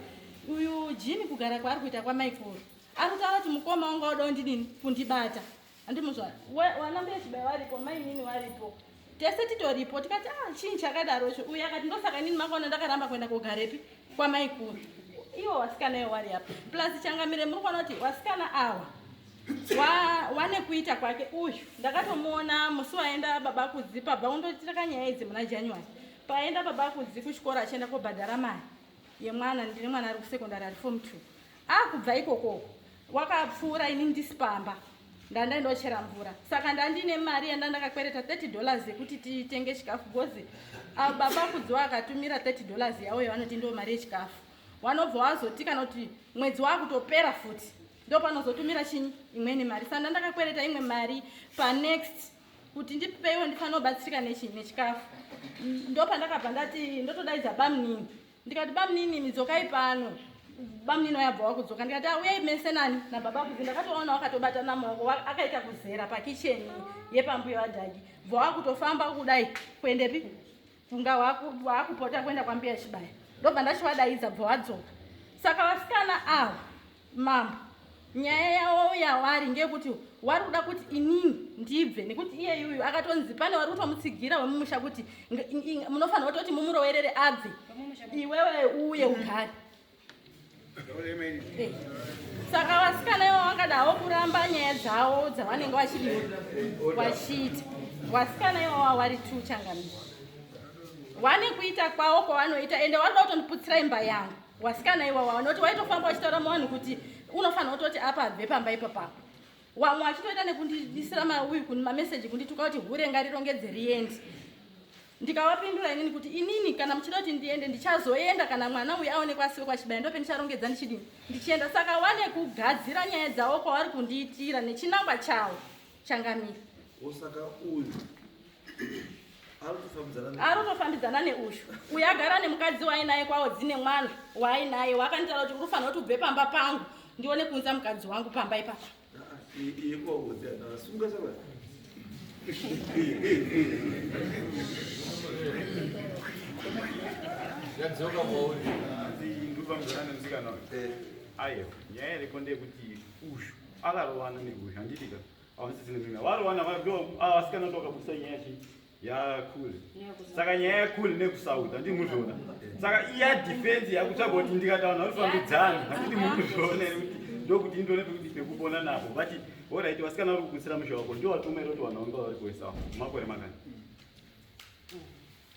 uyu Jini kugara kwaari kuita kwamaikuru ari kutaura kuti mukoma wangu auda kundidini, kundibata. Handimuzva vanambuya Chibaya varipo, mainini varipo, tese titoripo. Tikati ah, chii chakadarocho? Uyu akati ndosaka inini makaona ndakaramba kuenda kogarepi kwamaikuru. Ivo vasikana ivo vari apa plus, changamire, muri kuona kuti vasikana ava wane kuita kwake. Uyu ndakatomuona musi waenda baba Kudzi pabva undotiraka nyaya idzi muna January, paenda baba Kudzi kuchikoro achienda kobhadhara mari yemwana. Ndine mwana ari kusekondari, ari form 2. Akubva ikoko wakapfuura ini ndisi pamba, ndandaindochera mvura. Saka ndandine mari yanda ndakakwereta $30 yekuti titenge chikafu because baba Kudziwa akatumira $30 yavo yavanoti ndo mari yechikafu. Wanobva wazoti kana kuti mwedzi wakutopera futi ndo panozotumira chinyi imweni mari. Saka ndandakakwereta imwe mari panext kuti ndipeiwo ndifanira kubatsirika nechikafu. Ndo pandakabva ndati ndotodaidza bamunini, ndikati, "Bamunini, midzokai pano." Bamunini wayabva wakudzoka, ndikati, "Ah, uyai mese nani nababa Kudzi." Ndakatoona wakatobatana maoko, akaita kuzera pakicheni yepambuya wadhagi, bva wakutofamba kudai kuendepi, kunga waakupota kuenda kwambuya Chibaya. Ndobva ndachivadaidza, bva wadzoka. Saka vasikana ava, mambo, Nyaya yavo yawari ngeyekuti wari kuda kuti inini ndibve, nekuti iye yuyu akatonzi pane wari kutomutsigira wemumusha kuti munofanira kutoti mumurowerere abve, iwewe uye ugare. Saka vasikana ivo vangadawo kuramba nyaya dzavo dzavanenge vachidii vachiita. Vasikana ivo vari tu changamira wane kuita kwavo kwavanoita, ende vari kuda kutondiputsira imba yangu. Wasikana iwawa vanoti waitofamba vachitaura muvanhu kuti unofanira kutoti apa abve pamba ipapapo. Wamwe vachitoita nekundisira mauyu mameseji kundituka kuti hure ngarirongedze riende. Ndikavapindura inini kuti inini kana muchida kuti ndiende, ndichazoenda kana mwana uyu aonekwa asiwe kwaChibaya, ndope ndicharongedza ndichidini ndichienda. Saka wane kugadzira nyaya dzavo kwavari kundiitira nechinangwa chavo, changamira. Saka uyu ari kutofambidzana Ari kutofambidzana neushu uyu, agara nemukadzi waainaye kwawo, dzine mwana waainaye. Wakanditaura kuti uri kufanira kuti ubve pamba pangu ndione kuunza mukadzi wangu pamba ipapa. Iye kwaudzi anasunga saka. Yadzoka kwauri. Ndikufambidzana nemusikana uyu. Aiwa, nyaya iriko ndeyekuti ushu akarowana neushu, handitika havasisine mimba, varowana vasikana ndo vakabusa nyaya chi yakule. Saka nyaya yakule nekusauta handiti muzviona. Saka iya defense yakutsvaga kuti ndikataura navafambidzana, handiti mukuzviona here kuti ndokuti indone pekuti pekupona napo vati alright, vasikana vari kukutsira musha wako, ndio watumira kuti vanhu vanga vari kuesawo makore mangani,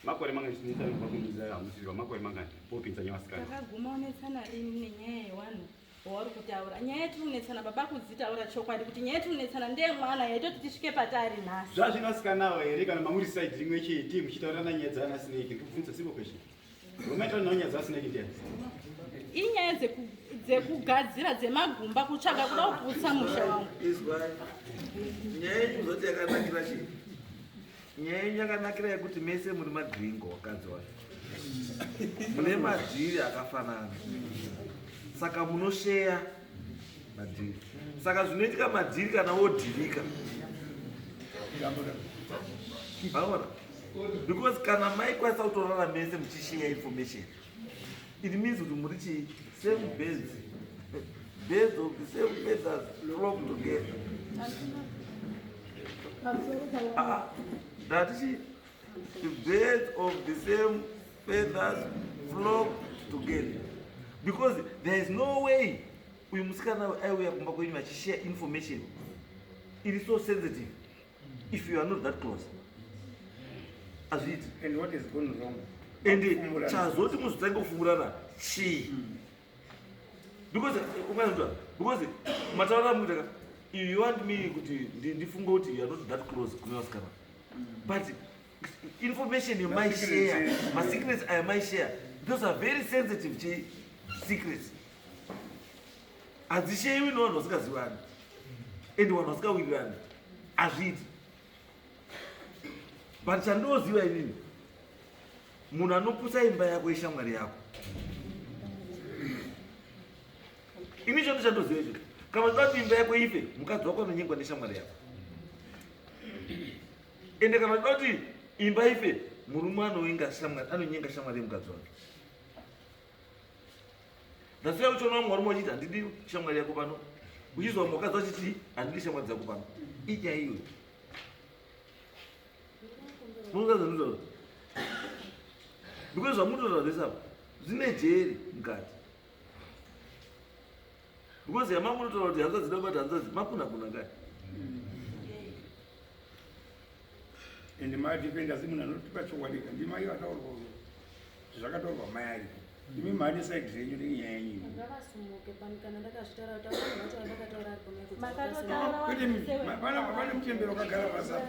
makore mangani chinetsana kubva kundiza hamusirwa makore mangani popinza nyevasikana. Takaguma unetsana rini nenyaya yewanhu wauri kutaura? Nyaya yetiri kunetsana, baba, kudzitaura chokwadi kuti nyaya yetiri kunetsana ndeyemwana yaitoti tisvike patari nhasi. Zvazvino vasikanawo here kana mamuri side rimwe chete muchitaurirana nyaya dzaana Snake? Ndikubvunza simple question, umaitaura nawo nyaya dzaSnake ndiani? Inyaya dzekugadzira dzemagumba, kutsvaga kuda kuputsa musha wangu. Izwai, nyaya yenyu zoti yakanakira chii? Nyaya yenyu yakanakira yekuti mese muri magringo, wakadzi wacho mune madhiri akafanana, saka munosheya madhiri. Saka zvinoitika madhiri kana wodhirika aona, because kana maikwanisa kutorara mese muchisheya information, it means kuti muri chii? Same birds, birds of the same feathers flock together. Ah, ndati the birds of the same feathers flock together, because there is no way uyu musikana aiuya kumba kwenyu vachishare information iri so sensitive if you are not that close. Hazviiti. And what has gone wrong? And chazoti muzotange kufumurana chii? Because unganzwa, because mataura muitaka, you want me kuti ndifunge kuti you are not that close kune vasikana, but information you might share, masecrets I might share, those are very sensitive chi secrets, hadzisheyiwi nevanhu vasingazivani and vanhu vasingawirirani, hazviiti. But chandinoziva inini, munhu anopusa imba yako ishamwari yako. Ini chondo chandoziva icho, kana uchida kuti imba yako ife, mukadzi wako anonyengwa neshamwari yako. Ende kana uchida kuti imba ife, murume anoenga shamwari, anonyenga shamwari yemukadzi wake. That's why uchiona vamwe varume vachiti handidi shamwari yako pano, uchizwa mukadzi vachiti handidi shamwari dzako pano. Inyaya iyoyo munotaura, because zvamunotaura zvese apa zvine jeri mukati, because yamamunotaura kuti hanzvadzi dabata hanzvadzi makuna kuna kai. And madefenders, munhu anotipa chokwadi ka ndimai vataurwa zvakataurwa mai aripo. Imi mhani side renyu nenyaya yenyu. Ngavasumuke pano kana ndakazvitaura kuti vanhu vacho vandakataura ari pamwe. Makatotaura. Kwete, pane muchembero wakagara pasa,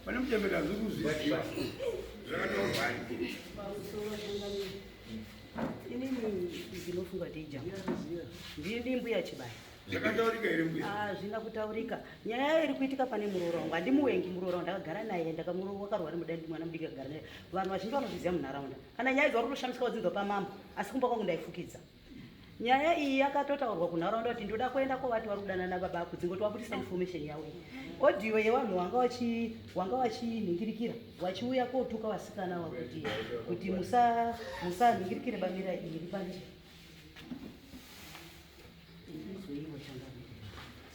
pane muchembero hazvi kuzviziva zvakataurwa aripo. Inini ndinofunga kuti ijamba ndini mbuya Chibaya. Zvakataurika here, mbuya? Hazvina kutaurika. Nyaya iri kuitika pane muroora wangu, handimuwengi muroora wangu, ndakagara naye, wakarwara mudandi mwana mudiki, akagara naye. Vanhu vazhinji vanozviziva munharaunda. Kana nyaya idzi vari kutoshamisika kudzinzwa pamambo, asi kumba kwangu ndaifukidza. Nyaya iyi yakatotaurwa kunharaunda kuti ndoda kuenda kovati vari kudanana baba kudzingo wabudisa information yavo iyi, audio yevanhu vanga vachinhingirikira vachiuya kotuka vasikana va kuti musanhingirikire bamira iri panje.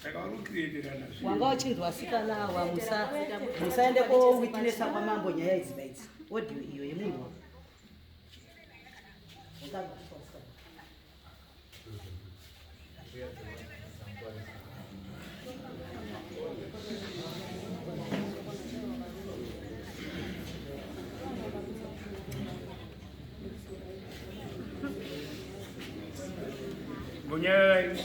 Saka vari kucreaterana. Wanga wachinzi vasikana ava musaende kowitnessa kwamambo nyaya idzi baidzi audio iyo yemunhu wako. Mbonyararai.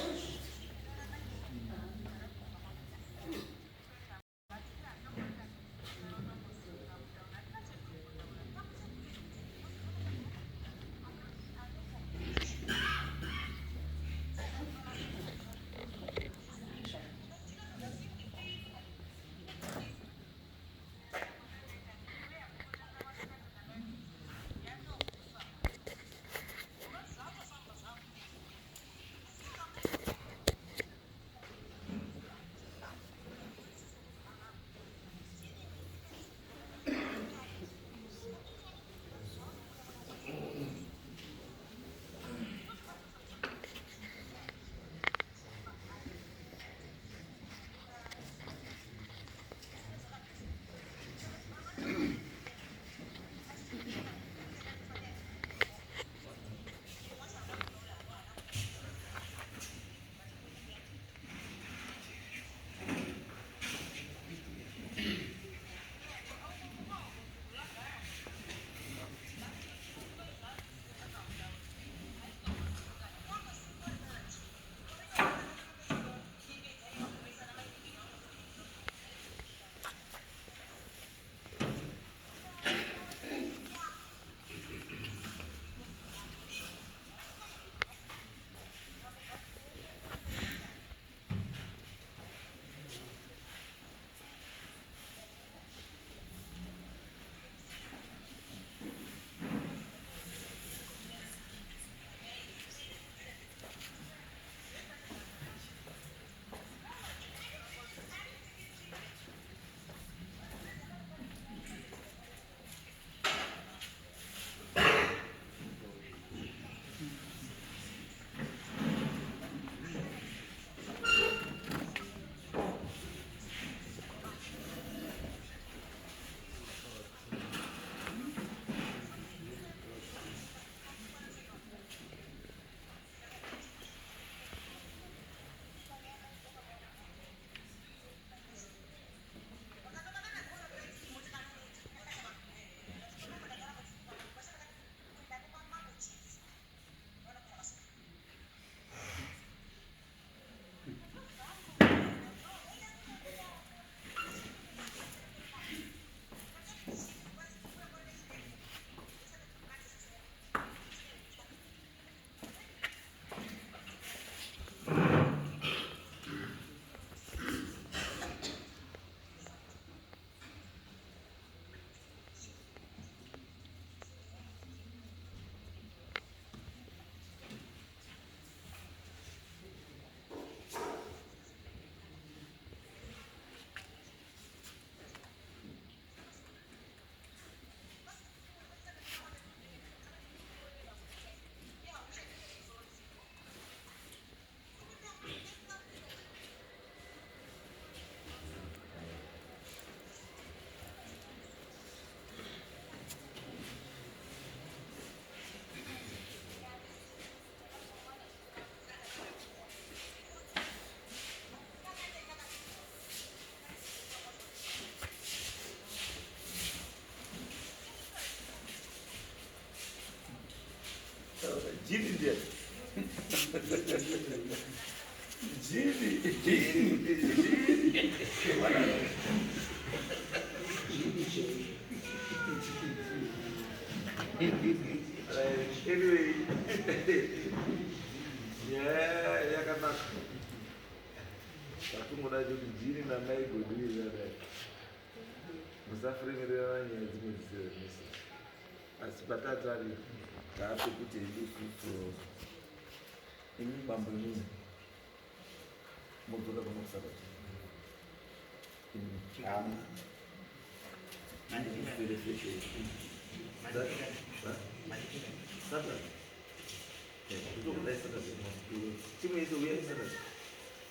Jini ndiye. Jini, jini, jini. Anyway, yeah, yakanaka. Takungoda kuti jini namai godwin musafuremererana nyaya dzimwe dzisiri necessary. Asi patatari taapekuti isusu imi bambo imini modzoka pano kusabata. Saturday. Tokudai Saturday. Chimwe iso uyai Saturday.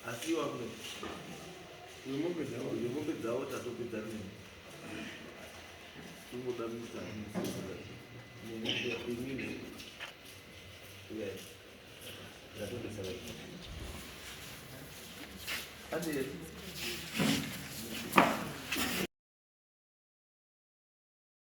Asi iwo akune mombe dzavo tatopedza nini tingoda misa inini uyai. Ande.